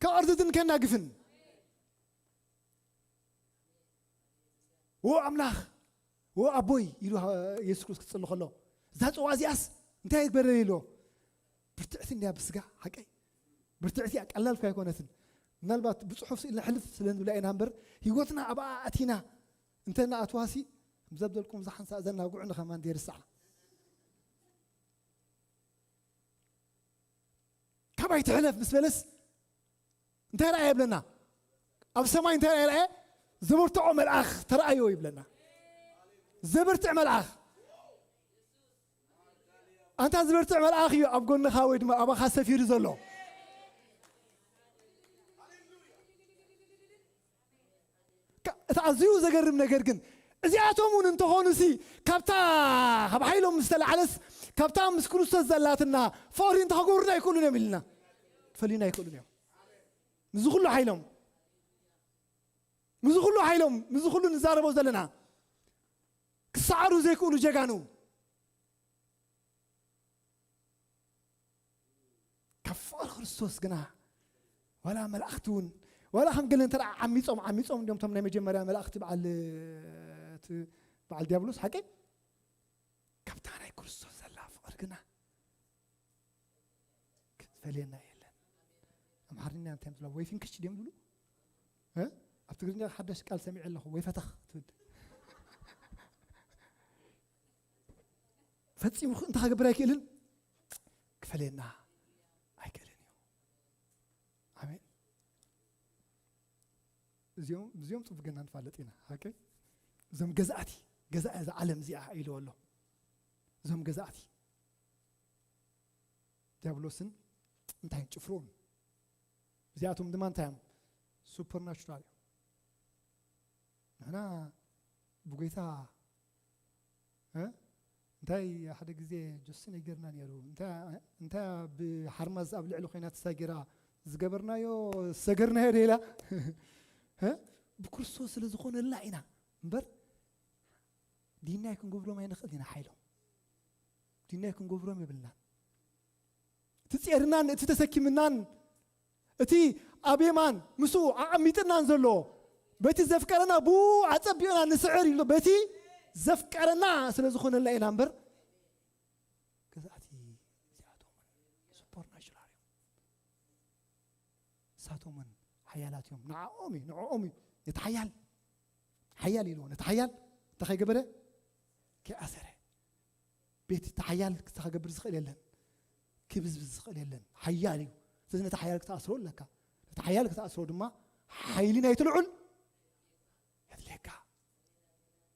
ከቐርትትን ከናግፍን። ዎ ኣምላኽ፣ ዎ ኣቦይ ኢሉ ሃ-፣ የሱስ ክርስቶስ ክጽሊ ከሎ፣ እዛ ጽዋ እዚኣስ እንታይ ይግበረለይ ኢልዎ? ብርትዕቲ እንድያ ብስጋ፣ ሓቀይ። ብርትዕቲ እያ፣ ቀላል እኳ ኣይኮነትን። ምናልባት ብጽሑፍ ስኢልና ሕልፍ ስለ ንብላ ኢና እምበር፣ ህይወትና ኣብኣ ኣቲና እንተ ንኣትዋሲ፣ ከምዛ ብዘልኩም እዛ ሓንሳእ ዘናግዑ ንኸማን ደይርስዓ። ካባይ ትሕለፍ ምስ በለስ፣ እንታይ ረኣየ ይብለና? ኣብ ሰማይ እንታይ ረኣየ? ረኣየ? ዘበርትዖ መልኣኽ ተረኣዮ ይብለና። ዘበርትዕ መልኣኽ። ኣንታ ዝበርትዕ መልኣኽ እዩ ኣብ ጎንኻ ወይ ድማ ኣባኻ ሰፊሩ ዘሎ። ካ-፣ እቲ ኣዝዩ ዘገርም ነገር ግን፣ እዚኣቶም እውን እንተኾኑሲ፣ ካብታ፣ ካብ ሓይሎም ዝተላዕለስ፣ ካብታ ምስ ክርስቶስ ዘላትና ፍቕሪ እንተ ከገብሩና ኣይክእሉን እዮም ኢልና። ክፈልዩና ኣይክእሉን እዮም። ምስዚ ኩሉ ሓይሎም፣ ምስዚ ኩሉ ሓይሎም፣ ምስዚ ኩሉ ንዛረቦ ዘለና፣ ክሰዓሩ ዘይክእሉ ጀጋኑ። ካብ ፍቕሪ ክርስቶስ ግና፣ ዋላ መላእኽቲ እውን፣ ዋላ ከም ገለ እንተ ደኣ ዓሚጾም፣ ዓሚጾም እንዲዮም እቶም ናይ መጀመርያ መላእኽቲ በዓል፣ እቲ በዓል ዲያብሎስ፣ ሓቂ? ካብታ ናይ ክርስቶስ ዘላ ፍቕሪ ግና ክትፈልየና የለን። ኣምሓርኛ እንታይ እዮም ዝብላ? ወይ ፍንክች ድዮም ዝብሉ? እ? ኣብ ትግርኛ ሓደሽ ቃል ሰሚዐ ኣለኹ፣ ወይ ፈተኽ ትብል። ፈጺሙ እንታይ ክገብር ኣይክእልን፣ ክኽእለና ኣይክእልን እዩ። ኣሜን። እዚኦም እዚኦም ጽቡቅ ገና ንፋለጥ ኢና። ኦኬ፣ እዞም ገዛእቲ፣ ገዛኢ እዛ ዓለም እዚኣ ኢልዎ ኣሎ። እዞም ገዛእቲ ዲያብሎስን እንታይ ጭፍሩን፣ እዚኣቶም ድማ እንታይ እዮም? ሱፐርናቹራል እዮም። ንሕና ብጎይታ፣ እ? እንታይ ሓደ ግዜ ጆሲ ነጊርና ነይሩ። እንታይ እንታይ ብሓርማዝ ኣብ ልዕሊ ኮይና ተሳጊራ ዝገበርናዮ ዝሰገርናዮ ዶ ኢላ? እ? ብክርስቶስ ስለ ዝኾነልና ኢና እምበር ዲናይ ክንገብሮም ኣይንኽእል ኢና። ሓይሎም ዲናይ ክንገብሮም የብልናን። እቲ ጼርናን እቲ ተሰኪምናን እቲ ኣብ የማን ምስኡ ኣቐሚጥናን ዘሎ በቲ ዘፍቀረና ብኡ ኣጸቢቕና ንስዕር ኢሉ በቲ ዘፍቀረና ስለ ዝኾነልና ኢና እምበር ገዛእቲ እዚኣቶም ሱፐርናቹራል እዮም። ንሳቶም እውን ሓያላት እዮም። ንዓኦም እዩ ንዕኦም እዩ ነቲ ሓያል ሓያል ኢልዎ ነቲ ሓያል እንታይ ከይገበረ ከይኣሰረ ቤት እቲ ሓያል ክገብር ዝኽእል የለን። ክብዝብዝ ዝኽእል የለን። ሓያል እዩ። ስለዚ ነቲ ሓያል ክትኣስሮ ኣለካ። ነቲ ሓያል ክትኣስሮ ድማ ሓይሊ ናይቲ ልዑል የድልየካ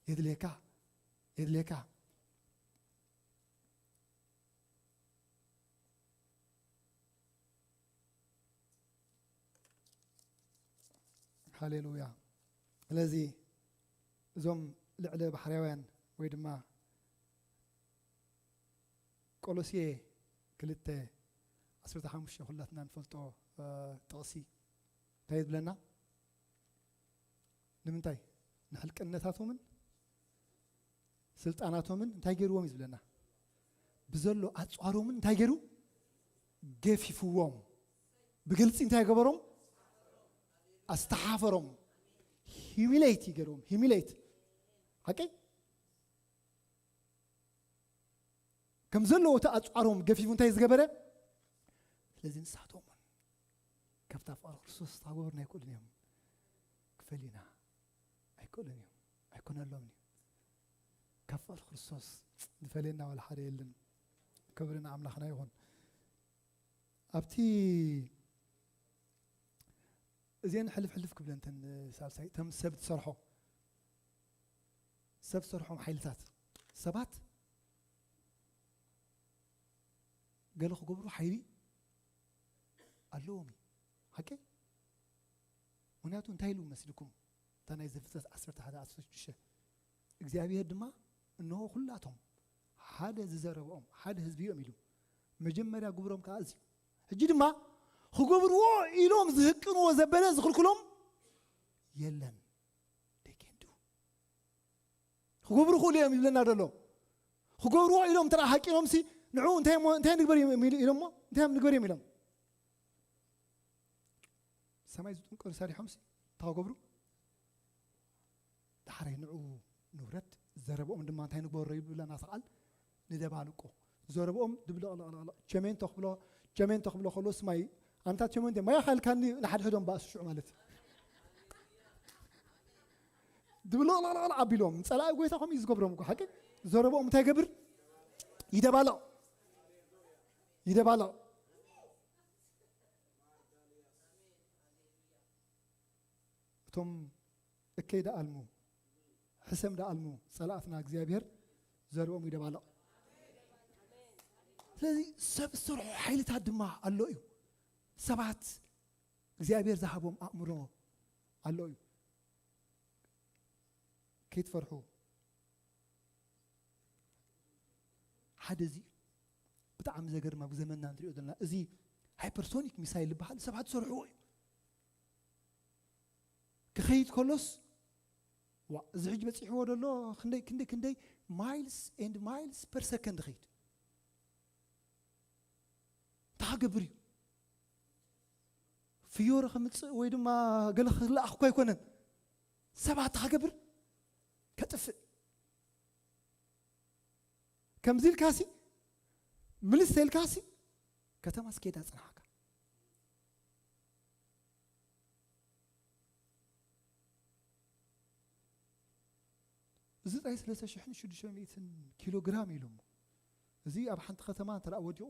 የድልየካ የድልየካ። ሃሌሉያ። ስለዚ እዞም ልዕለ ባሕርያውያን ወይ ድማ ቆሎሴ ክልተ ዓሰርተ ሓሙሽተ ኩላትና ንፈልጦ ጥቕሲ እንታይ ዝብለና? ንምንታይ ንሕልቅነታቶምን ስልጣናቶምን እንታይ ገይርዎም እዩ ዝብለና? ብዘሎ ኣፅዋሮምን እንታይ ገይሩ? ገፊፍዎም። ብግልፂ እንታይ ገበሮም? ኣስተሓፈሮም። ሂሚሌት ይገርዎም። ሂሚሌት ሓቀይ ከም ዘለዎ እቲ ኣፅዋሮም ገፊፉ እንታይ ዝገበረ? ስለዚ ንሳቶም እውን ካብታ ፍቕሪ ክርስቶስ ታጎርና ኣይክእሉን እዮም። ክፈልዩና ኣይክእሉን እዮም። ኣይኮነሎምን እዩ። ካብ ፍቕሪ ክርስቶስ ዝፈልየና ዋላ ሓደ የለን። ክብሪ ንኣምላኽና ይኹን። ኣብቲ እዚአን ሕልፍ ሕልፍ ክብለንተን ሳልሳይ እቶም ሰብ ትሰርሖ ሰብ ትሰርሖም ሓይልታት ሰባት ገለ ክገብሩ ሓይሊ ኣለዎም እዩ። ሓቂ ምክንያቱ እንታይ ኢሉ መስልኩም? እታ ናይ ዘፍጥረት ዓሰርተ ሓደ ዓሰርተ ሽዱሽተ እግዚኣብሔር ድማ እንሆ ኩላቶም ሓደ ዝዘረብኦም ሓደ ህዝቢ እዮም ኢሉ መጀመርያ ግብሮም ከዓ እዚ ሕጂ ድማ ክገብርዎ ኢሎም ዝህቅንዎ ዘበለ ዝኽልክሎም የለን። ደኬንዱ ክገብሩ ክእሉ እዮም ይብለና ደሎ። ክገብርዎ ኢሎም ተራ ሃቂኖም ሲ ንዑ እንታይ እንታይ ንግበር ኢሎሞ እንታይ ንግበር እዮም ኢሎም ሰማይ ዝጥንቀሩ ሰሪሖም ሲ ታገብሩ ዳሕራይ ንዑ ንብረት ዘረብኦም ድማ እንታይ ንግበሮ ይብለና ሰዓል ንደባልቆ ዘረብኦም ድብለቕለቕለቕለቕ ቸሜንቶ ክብሎ ቸሜንቶ ክብሎ ከሎ ስማይ ኣንታ ቸሜንቶ ማይ ካልካኒ ንሓድሕዶም ባእሱ ሽዑ ማለት ድብለቕለቕለቕ ኣቢሎም ጸላኢ ጎይታ ከም እዩ ዝገብሮም እኮ ሓቂ ዘረብኦም እንታይ ገብር ይደባልቕ ይደባልቕ እቶም እከይ ደኣልሙ ሕሰም ደኣልሙ ጸላእትና እግዚኣብሔር ዘርኦም ይደባልቕ። ስለዚ ሰብ ዝሰርሖ ሓይልታት ድማ ኣሎ እዩ። ሰባት እግዚኣብሔር ዝሃቦም ኣእምሮ ኣሎ እዩ። ከይትፈርሑ ሓደ እዚ ብጣዕሚ ዘገርም ኣብ ዘመንና ንሪኦ ዘለና እዚ ሃይፐርሶኒክ ሚሳይል ዝበሃል ሰባት ዝሰርሕዎ እዩ። ክኸይድ ከሎስ ዋ እዚ ሕጂ በፂሕዎ ደሎ ክንደይ ክንደይ ክንደይ miles and miles per second ኸይድ እንታይ ክገብር እዩ ፍዮሪ ከምፅእ ወይ ድማ ገለ ክለኣኽ እኳ ኣይኮነን ሰባት እንታይ ክገብር ከጥፍእ ከምዚ ኢልካሲ ምልስ ኢልካሲ ከተማ ስኬዳ ፅናሓካ እዚ ጥራይ ሰለስተ ሽሕን ሽዱሽተ ሚእትን ኪሎ ግራም ኢሎሞ እዚ ኣብ ሓንቲ ከተማ እንተ ወዲቑ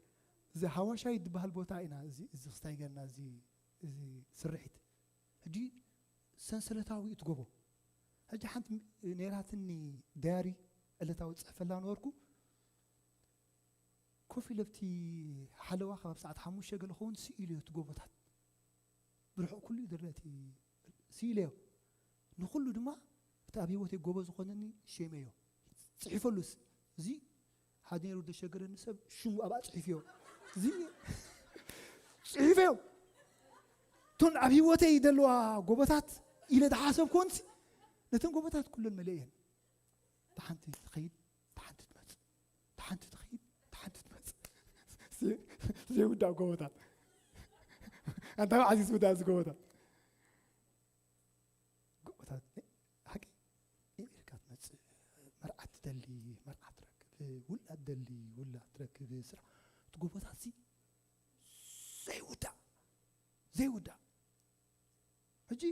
እዚ ሃዋሻይ ዝበሃል ቦታ ኢና። እዚ እዚ ክስታይ ገርና እዚ እዚ ስርሒት ሕጂ ሰንሰለታዊ እዩ ትጎቦ። ሕጂ ሓንቲ ም- ነይራትኒ ዳያሪ ዕለታዊ ጽሕፈላ ነበርኩ። ኮፍ ኢለ ኣብቲ ሓለዋ ካብ ሰዓት ሓሙሽተ ገለ ኸውን ስኢሉ እቲ ጎቦታት ብርሑቕ ኩሉ እዩ ዝረአ እቲ ስኢለዮ። ንኹሉ ድማ እቲ ኣብ ህይወተይ ጎቦ ዝኾነኒ ሸመዮ። ጽሒፈሉስ እዚ ሓደ ነይሩ ዘሸገረኒ ሰብ ሽሙ ኣብኣ ጽሒፍዮ። እዚ ጽሒፈዮ። እቶን ኣብ ህይወተይ ዘለዋ ጎቦታት ኢለ ዝሓሰብኩወንሲ ነተን ጎቦታት ኩለን መለእየን። ተሓንቲ ትኸይድ፣ ተሓንቲ ትመጽእ፣ ተሓንቲ ትኸይድ፣ ተሓንቲ ትመጽእ። ዘይ- ዘይውዳእ ጎቦታት። ኣንታ ዓዚዝ ውዳእ እዚ ጎቦታት። ጎቦታት ነ- ሓቂ ኣሜሪካ ትመጽእ፣ መርዓት ትደሊ፣ መርዓት ትረክብ፣ ውላድ ትደሊ፣ ውላድ ትረክብ፣ ስራሕ። እቲ ጎቦታት ሲ ዘይውዳእ፣ ዘይውዳእ። ሕጂ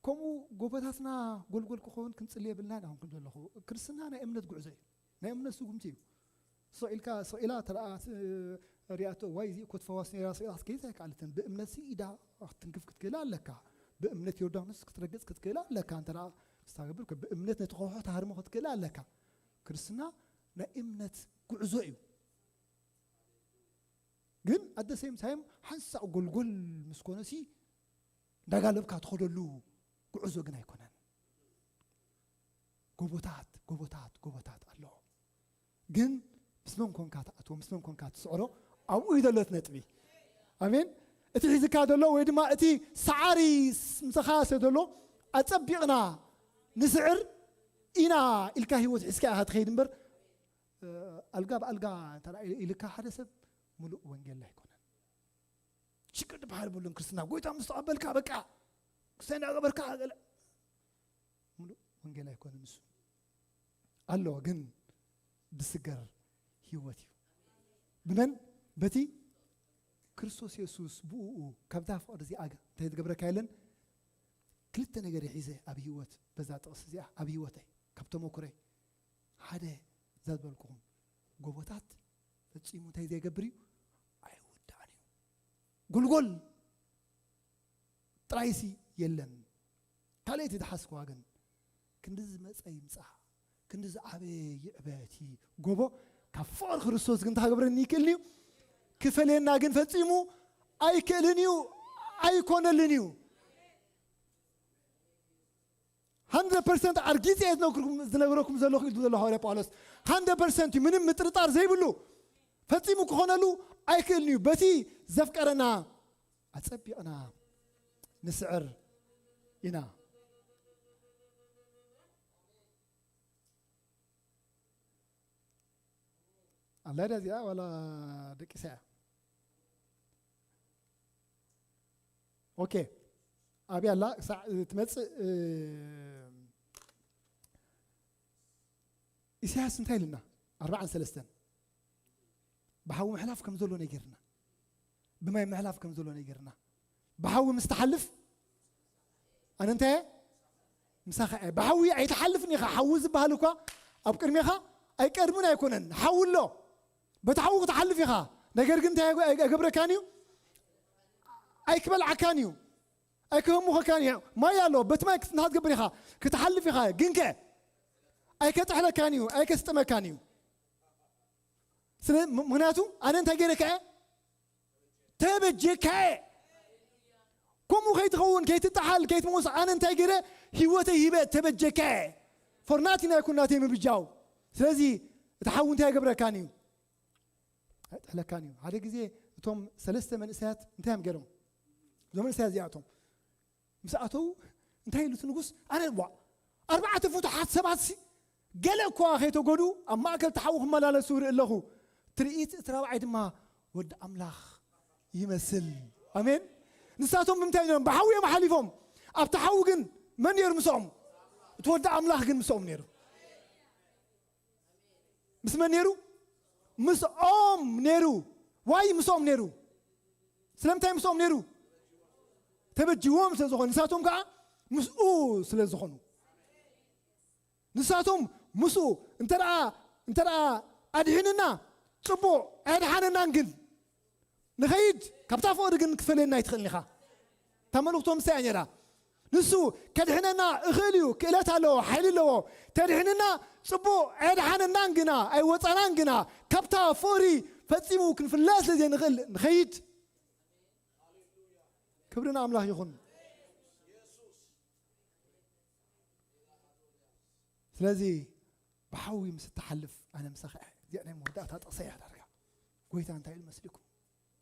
ከምኡ ጎቦታትና ጎልጎል ክኸውን ክንጽሊ የብልናን። ኣሁን ከም ዘለኹ ክርስትና ናይ እምነት ጉዕዞ እዩ። ናይ እምነት ስጉምቲ እዩ። ስቕ ኢልካ፣ ስቕ ኢላ ተረኣ ሪኣቶ፣ ዋይ፣ እዚ እኮ ትፈዋስ ነይራ፣ ስቕ ኢላ ክትከይድ ኣይከኣለትን። ብእምነት ሲ ኢዳ ክትንክፍ ክትክእል ኣለካ። ብእምነት ዮርዳኖስ ክትረግጽ ክትክእል ኣለካ። እንተ ደኣ ክስታገብር ከ-፣ ብእምነት ነቲ ከውሖ ትሃርሞ ክትክእል ኣለካ። ክርስትና ናይ እምነት ጉዕዞ እዩ። ግን ኣደ ሴም ታይም ሓንሳእ ጎልጎል ምስ ኮነ ሲ እንዳጋለብካ ትኸደሉ ጉዕዞ ግን ኣይኮነን። ጎቦታት፣ ጎቦታት፣ ጎቦታት ኣለዎ። ግን ምስ መን ኮንካ ትኣትዎ፣ ምስ መን ኮንካ ትስዕሮ፣ ኣብኡ እዩ ዘሎ እቲ ነጥቢ። ኣሜን። እቲ ሒዝካ ዘሎ ወይ ድማ እቲ ሰዓሪ ስ-፣ ምሳኻ ዘሎ ኣጸቢቕና ንስዕር ኢና ኢልካ ህይወት ሒዝካ ኢኻ ትኸይድ እምበር፣ እ፣ ኣልጋ ብኣልጋ እንተ ደኣ ኢል-፣ ኢልካ ሓደ ሰብ ምሉእ ወንጌል ኣይኮነን። ሽግር ዝበሃል የብሉን ክርስትና። ጎይታ ምስ ተቐበልካ በቃ ክስታይ እንዳገበርካ ገለ ምሉእ ወንጌል ኣይኮነን። እሱ ኣሎ ግን ብስገር ህይወት እዩ። ብመን? በቲ ክርስቶስ የሱስ ብእኡ ካብዛ ፍቕሪ እዚኣ እንታይ ዝገብረካ የለን። ክልተ ነገር ይሒዘ ኣብ ህይወት፣ በዛ ጥቕሲ እዚኣ ኣብ ህይወተይ ካብ ተመኩረይ ሓደ እዛ ዝበልኩኹም ጎቦታት ፈጺሙ እንታይ ዘይገብር እዩ? ኣይውዳእን እዩ። ጎልጎል ጥራይሲ የለን። ካልኣይቲ ዝሓስክዋ ግን ክንዲ ዝመጸ ይምጻእ፣ ክንዲ ዝዓበየ ይዕበ እቲ ጎቦ ካብ ፍቕሪ ክርስቶስ ግን እንታይ ክገብረኒ ይክእል እዩ? ክፈልየና ግን ፈጺሙ ኣይክእልን እዩ፣ ኣይኮነልን እዩ። ሃንድረድ ፐርሰንት ኣርጊጸ እየ ዝነግርኩም፣ ዝነግረኩም ዘለኹ ኢሉ ዘሎ ሃዋርያ ጳውሎስ። ሃንድረድ ፐርሰንት እዩ፣ ምንም ምጥርጣር ዘይብሉ። ፈጺሙ ክኾነሉ ኣይክእልን እዩ። በቲ ዘፍቀረና ኣጸቢቕና ንስዕር ኢና። ኣላ ድያ እዚኣ ዋላ ደቂሳ እያ? ኦኬ፣ ኣብያ ኣላ ክሳዕ ትመጽእ። እ፣ ኢሳያስ እንታይ ኢልና? ኣርባዓን ሰለስተን ብሓዊ ምሕላፍ ከም ዘሎ ነጊርና፣ ብማይ ምሕላፍ ከም ዘሎ ነጊርና። ብሓዊ ምስ ትሓልፍ ኣነ እንታይ እየ? ምሳኻ እየ። ብሓዊ ኣይትሓልፍን ኢኻ። ሓዊ ዝበሃል እኳ ኣብ ቅድሜኻ ኣይቀድምን ኣይኮነን። ሓዊ ኣሎ። በቲ ሓዊ ክትሓልፍ ኢኻ። ነገር ግን እንታይ ኣይገ-፣ ኣይገብረካን እዩ? ኣይክበልዓካን እዩ። ኣይክህሙኸካን እዩ። ማይ ኣሎ። በቲ ማይ ክስ-፣ እንታይ ክትገብር ኢኻ? ክትሓልፍ ኢኻ። ግንከ ኣይከጥሕለካን እዩ። ኣይከስጥመካን እዩ። ስለ-፣ ም-፣ ምኽንያቱ ኣነ እንታይ ገይረ ከኣ ተበጀካየ። ከምኡ ከይትኸውን፣ ከይትጠሓል፣ ከይትመውስ ኣነ እንታይ ገይረ? ህይወተይ ሂበ ተበጀካየ። ፎርናቲን ኣይኩን ናተይ ምብጃው። ስለዚ እቲ ሓዊ እንታይ ኣይገብረካን እዩ? ኣይጥሕለካን እዩ። ሓደ ግዜ እቶም ሰለስተ መንእሰያት እንታይ እዮም ገይሮም? እዞም መንእሰያት እዚኣቶም ምስ ኣተዉ እንታይ ኢሉ እቲ ንጉስ? ኣነ ዋ፣ ኣርባዕተ ፍቱሓት ሰባትሲ ገለ እኳ ከይተጎዱ ኣብ ማእከል እቲ ሓዊ ክመላለሱ ይርኢ ኣለኹ። ትርኢት እቲ ራብዓይ ድማ ወዲ ኣምላኽ ይመስል። ኣሜን። ንሳቶም ብምንታይ ነይሮም? ብሓዊ እዮም ሓሊፎም። ኣብቲ ሓዊ ግን መን ነይሩ ምስኦም? እቲ ወዲ ኣምላኽ ግን ምስኦም ነይሩ። ምስ መን ነይሩ? ምስኦም ነይሩ። ዋይ ምስኦም ነይሩ። ስለምንታይ ምስኦም ነይሩ? ተበጅዎም ስለ ዝኾኑ፣ ንሳቶም ከዓ ምስኡ ስለ ዝኾኑ። ንሳቶም ምስኡ እንተ ደኣ፣ እንተ ደኣ ኣድሒንና፣ ጽቡቕ፣ ኣየድሓነናን ግን ንኸይድ፣ ካብታ ፍቕሪ ግን ክትፈልየና ኣይትኽእልን ኢኻ። እታ መልእኽቶም ምሳይ ነይራ። ንሱ ከድሕነና እኽእል እዩ፣ ክእለት ኣለዎ፣ ሓይሊ ኣለዎ። ተድሕንና ጽቡቕ፣ ኣየድሓነናን ግና፣ ኣይወጻናን ግና፣ ካብታ ፍቕሪ ፈጺሙ ክንፍለ ስለ ዘይንኽእል ንኸይድ። ክብሪ ንኣምላኽ ይኹን። ስለዚ ብሓዊ ምስ እትሓልፍ ኣነ ምሳኻ እየ። እዚኣ ናይ መወዳእታ ጥቕሰይ እያ ዳርጋ። ጎይታ እንታይ ኢሉ መስሊኩም?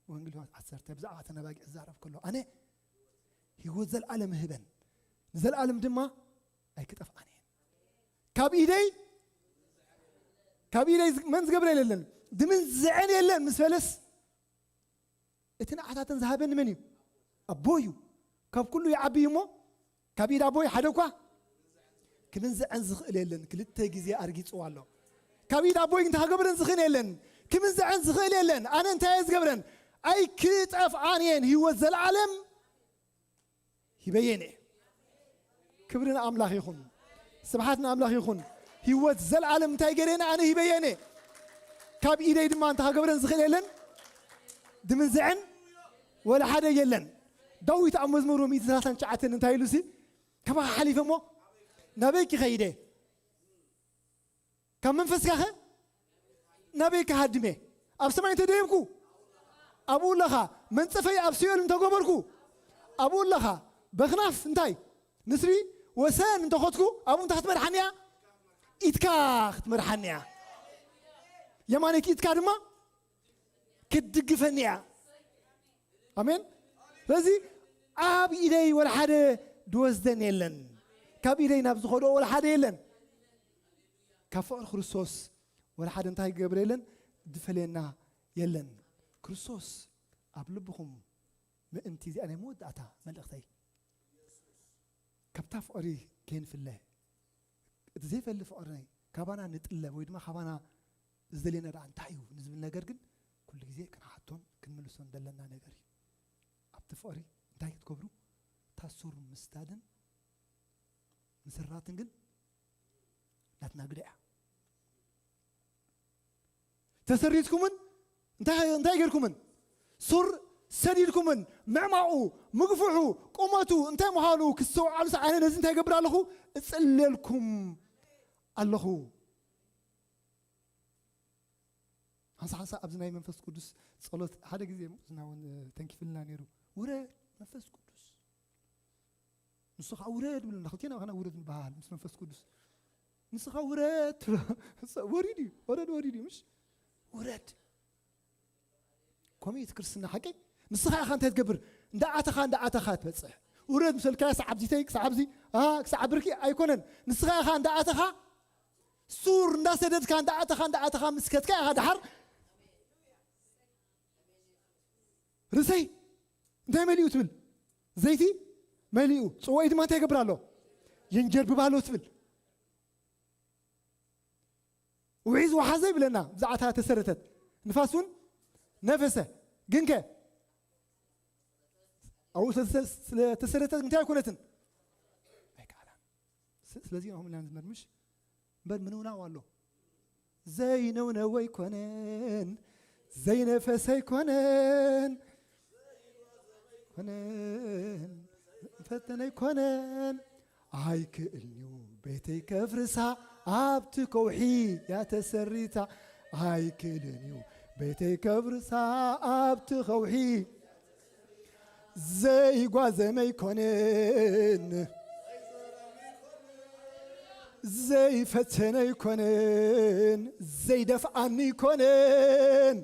ወንጌል ዮሃንስ ዓሰርተ ብዛዕባ ተነባጊዕ ዝዛረብ ከሎ ኣነ ህይወት ዘለኣለም እህበን ንዘለኣለም ድማ ኣይክጠፍኣን እየን። ካብ ኢደይ ካብ ኢደይ መን ዝገብረ የለን ድምንዝዐን የለን ምስ በለስ እቲ ንዓታተን ዝሃበኒ መን እዩ? ኣቦ እዩ። ካብ ኩሉ ይዓቢ እዩ እሞ ካብ ኢድ ኣቦይ ሓደ እኳ ክምንዝዐን ዝኽእል የለን። ክልተ ግዜ ኣርጊጽዋ ኣሎ። ካብ ኢድ ኣቦይ እንታይ ክገብረን ዝኽእል የለን። ክምንዝዐን ዝኽእል የለን። ኣነ እንታይ እየ ዝገብረን? ኣይክጠፍኣን እየን። ህይወት ዘለዓለም ሂበየን እየ። ክብሪ ንኣምላኽ ይኹን። ስብሓት ንኣምላኽ ይኹን። ህይወት ዘለዓለም እንታይ ገይረን ኣነ ሂበየን እየ። ካብ ኢደይ ድማ እንታይ ክገብረን ዝኽእል የለን። ድምንዝዐን ወላ ሓደ የለን። ዳዊት ኣብ መዝሙሩ ሚእቲ ሰላሳን ትሽዓተን እንታይ ኢሉ ሲ? ካባኻ ሓሊፈ እሞ ናበይ ክኸይደ? ካብ መንፈስካኸ ናበይ ክሃድመ? ኣብ ሰማይ እንተደየብኩ ኣብኡ ኣለኻ። መንጸፈይ ኣብ ሲኦል እንተገበርኩ ኣብኡ ኣለኻ። በኽናፍ እንታይ ንስሪ ወሰን እንተኸትኩ ኣብኡ እንታይ ክትመርሓኒ እያ? ኢድካ ክትመርሓኒ እያ። የማነይቲ ኢድካ ድማ ክትድግፈኒ እያ። ኣሜን። ስለዚ ኣብ ኢደይ ወላ ሓደ ድወስደን የለን። ካብ ኢደይ ናብ ዝኸድኦ ወላ ሓደ የለን። ካብ ፍቕሪ ክርስቶስ ወላ ሓደ እንታይ ክገብር የለን፣ ዝፈልየና የለን። ክርስቶስ ኣብ ልብኹም ምእንቲ እዚኣ ናይ መወዳእታ መልእኽተይ። ካብታ ፍቕሪ ከይንፍለ፣ እቲ ዘይፈሊ ፍቕሪ ካባና ንጥለብ ወይ ድማ ካባና ዝደልየና ደኣ እንታይ እዩ ንዝብል ነገር ግን ኩሉ ግዜ ክንሓቶን ክንምልሶን ዘለና ነገር እዩ። ኣብቲ ፍቕሪ እንታይ ክትገብሩ? እታ ሱር ምስዳድን ምስራትን ግን ናትና ግደ እያ። ተሰሪትኩምን እንታይ እንታይ ጌርኩምን ሱር ሰዲድኩምን ምዕማቑ ምግፍሑ ቁመቱ እንታይ ምዃኑ ክስተውዓሉ ሰዓነ ነዚ እንታይ ገብር ኣለኹ? እጽልየልኩም ኣለኹ። ሓንሳ ሓንሳ ኣብዚ ናይ መንፈስ ቅዱስ ጸሎት ሓደ ግዜ ዝና እውን ተንኪፍልና ነይሩ። ውረድ መንፈስ ቅዱስ ንስኻ ውረድ ብሉና። ክልቴና ከና ውረድ ንበሃል ምስ መንፈስ ቅዱስ። ንስኻ ውረድ ትብሎ። ወሪድ እዩ፣ ወረድ ወሪድ እዩ፣ ምሽ? ውረድ። ከምኡ እዩ እቲ ክርስትና ሓቀይ። ንስኻ ኢኻ እንታይ ትገብር? እንዳኣተኻ፣ እንዳኣተኻ ትበጽሕ። ውረድ ምስ በልካዮ፣ ሰዓብ ዚተይ፣ ክሳዕ ኣብዚ፣ ኣ፣ ክሳዕ ብርኪ ኣይኮነን። ንስኻ ኢኻ እንዳኣተኻ፣ ሱር እንዳሰደድካ፣ እንዳኣተኻ፣ እንዳኣተኻ ምስ ከድካ ኢኻ ደሓር ርእሰይ እንታይ መሊኡ ትብል? ዘይቲ መሊኡ። ጽዋይ ድማ እንታይ ይገብር ኣሎ? የንጀርብብ ኣሎ ትብል። ውሒዝ ወሓዘ ይብለና ብዛዕባ እታ ተሰረተት። ንፋስ እውን ነፈሰ። ግንከ ኣብኡ ስለ-፣ ስለ-፣ ስለተሰረተት እንታይ ኣይኮነትን? ኣይከኣላን። ስ-፣ ስለዚ ኢና ከምኡ ኢልና ንዝመር ምሽ? እምበር ምንውናው ኣሎ። ዘይነውነወ ኣይኮነን፣ ዘይነፈሰ ኣይኮነን፣ ኮነን፣ ፈተነ ኣይኮነን። ኣይክእልንዩ ቤተይ ከፍርሳ ኣብቲ ከውሒ እያ ተሰሪታ። ኣይክእልንዩ ቤተይ ከፍርሳ ኣብቲ ከውሒ ዘይጓዘመ ኣይኮነን፣ ዘይፈተነ ኣይኮነን፣ ዘይደፍኣኒ ኣይኮነን።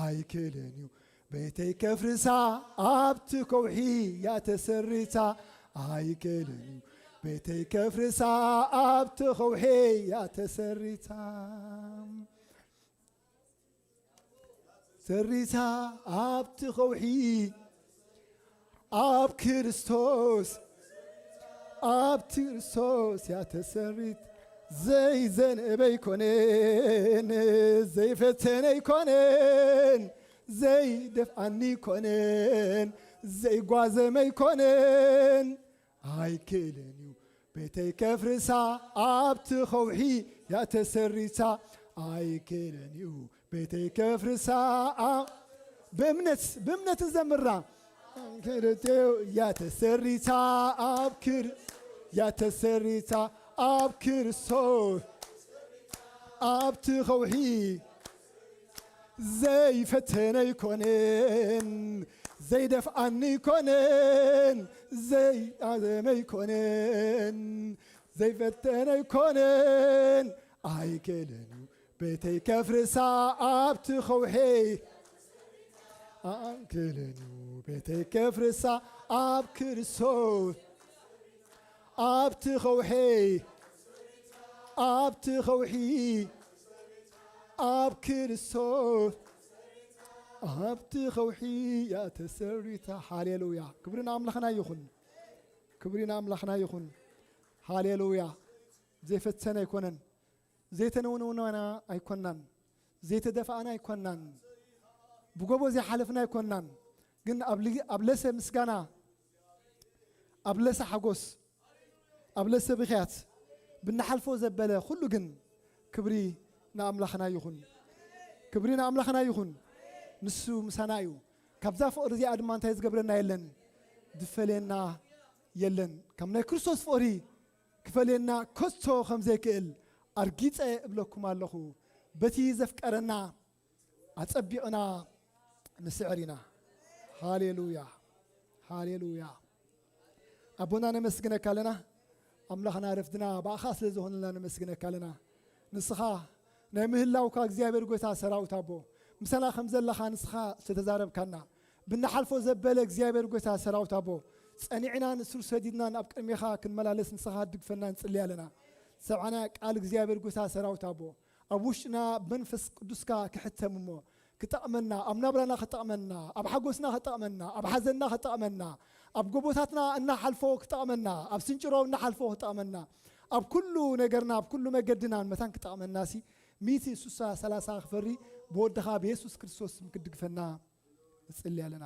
ኣይክእልን እዩ ቤተይ ከፍርሳ ኣብቲ ከውሒ እያ ተሰሪታ። ኣይክእልን እዩ ቤተይ ከፍርሳ ኣብቲ ከውሒ እያ ተሰሪታ። ሰሪታ ኣብቲ ከውሒ ኣብ ክርስቶስ፣ ኣብ ክርስቶስ እያ ተሰሪት። ዘይዘንበ ኣይኮነን፣ ዘይፈተነ ኣይኮነን፣ ዘይደፍኣኒ ኣይኮነን፣ ዘይጓዘመ ኣይኮነን። ኣይክእልን እዩ ቤተይ ከፍርሳ ኣብቲ ከውሒ እያ ተሰሪታ። ኣይክእልን እዩ ቤተይ ከፍርሳ። ብእምነት ብእምነት ዘምራ ክርቴው ያተሰሪታ ኣብ ክር ያተሰሪታ ኣብ ክርስቶስ ኣብቲ ኸውሒ ዘይፈተነ ኣይኮነን፣ ዘይደፍኣኒ ኣይኮነን፣ ዘይኣዘመ ኣይኮነን፣ ዘይፈተነ ኣይኮነን። ኣይክእልን እዩ ቤተይ ከፍርሳ ኣብቲ ኸውሒ። ኣይክእልን እዩ ቤተይ ከፍርሳ ኣብ ክርስቶስ ኣብቲ ኸውሒ ኣብቲ ኸውሒ ኣብ ክርስቶስ ኣብቲ ኸውሒ እያ ተሰሪታ። ሃሌሉያ! ክብሪ ንኣምላኽና ይኹን፣ ክብሪ ንኣምላኽና ይኹን። ሃሌሉያ! ዘይፈተነ ኣይኮነን፣ ዘይተነውነውና ኣይኮናን፣ ዘይተደፋእና ኣይኮናን፣ ብጎቦ ዘይሓለፍና ኣይኮናን። ግን ኣብ ል- ኣብ ለሰ ምስጋና ኣብ ለሰ ሓጎስ ኣብ ለሰ ብኽያት ብንሓልፎ ዘበለ ኩሉ ግን ክብሪ ንኣምላኽና ይኹን። ክብሪ ንኣምላኽና ይኹን። ንሱ ምሳና እዩ። ካብዛ ፍቕሪ እዚኣ ድማ እንታይ ዝገብረና የለን፣ ዝፈልየና የለን። ካብ ናይ ክርስቶስ ፍቕሪ ክፈልየና ከቶ ከም ዘይክእል ኣርጊጸ እብለኩም ኣለኹ። በቲ ዘፍቀረና ኣጸቢቕና ንስዕር ኢና። ሃሌሉያ፣ ሃሌሉያ። ኣቦና ነመስግነካ ኣለና። ኣምላኽና ረፍድና ብኣኻ ስለ ዝኾነልና ነመስግነካ ኣለና። ንስኻ ናይ ምህላውካ እግዚኣብሔር ጎይታ ሰራዊት ኣቦ ምሳና ከም ዘለኻ ንስኻ ዝተዛረብካና ብናሓልፎ ዘበለ እግዚኣብሔር ጎይታ ሰራዊት ኣቦ ጸኒዕናን ሱር ሰዲድናን ኣብ ቅድሜኻ ክንመላለስ ንስኻ ድግፈና ንጽሊ ኣለና። ሰብዓና ቃል እግዚኣብሔር ጎይታ ሰራዊት ኣቦ ኣብ ውሽጥና መንፈስ ቅዱስካ ክሕተም እሞ ክጠቕመና፣ ኣብ ናብራና ክጠቕመና፣ ኣብ ሓጎስና ክጠቕመና፣ ኣብ ሓዘንና ክጠቕመና፣ ኣብ ጎቦታትና እናሓልፎ ክጠቕመና፣ ኣብ ስንጭሮ እናሓልፎ ክጠቕመና፣ ኣብ ኩሉ ነገርና ኣብ ኩሉ መገድና መታን ክጠቕመና ሲ ሚእቲ ሱሳ ሰላሳ ክፈሪ ብወድኻ ብየሱስ ክርስቶስ ስም ክድግፈና ንጽሊ ኣለና።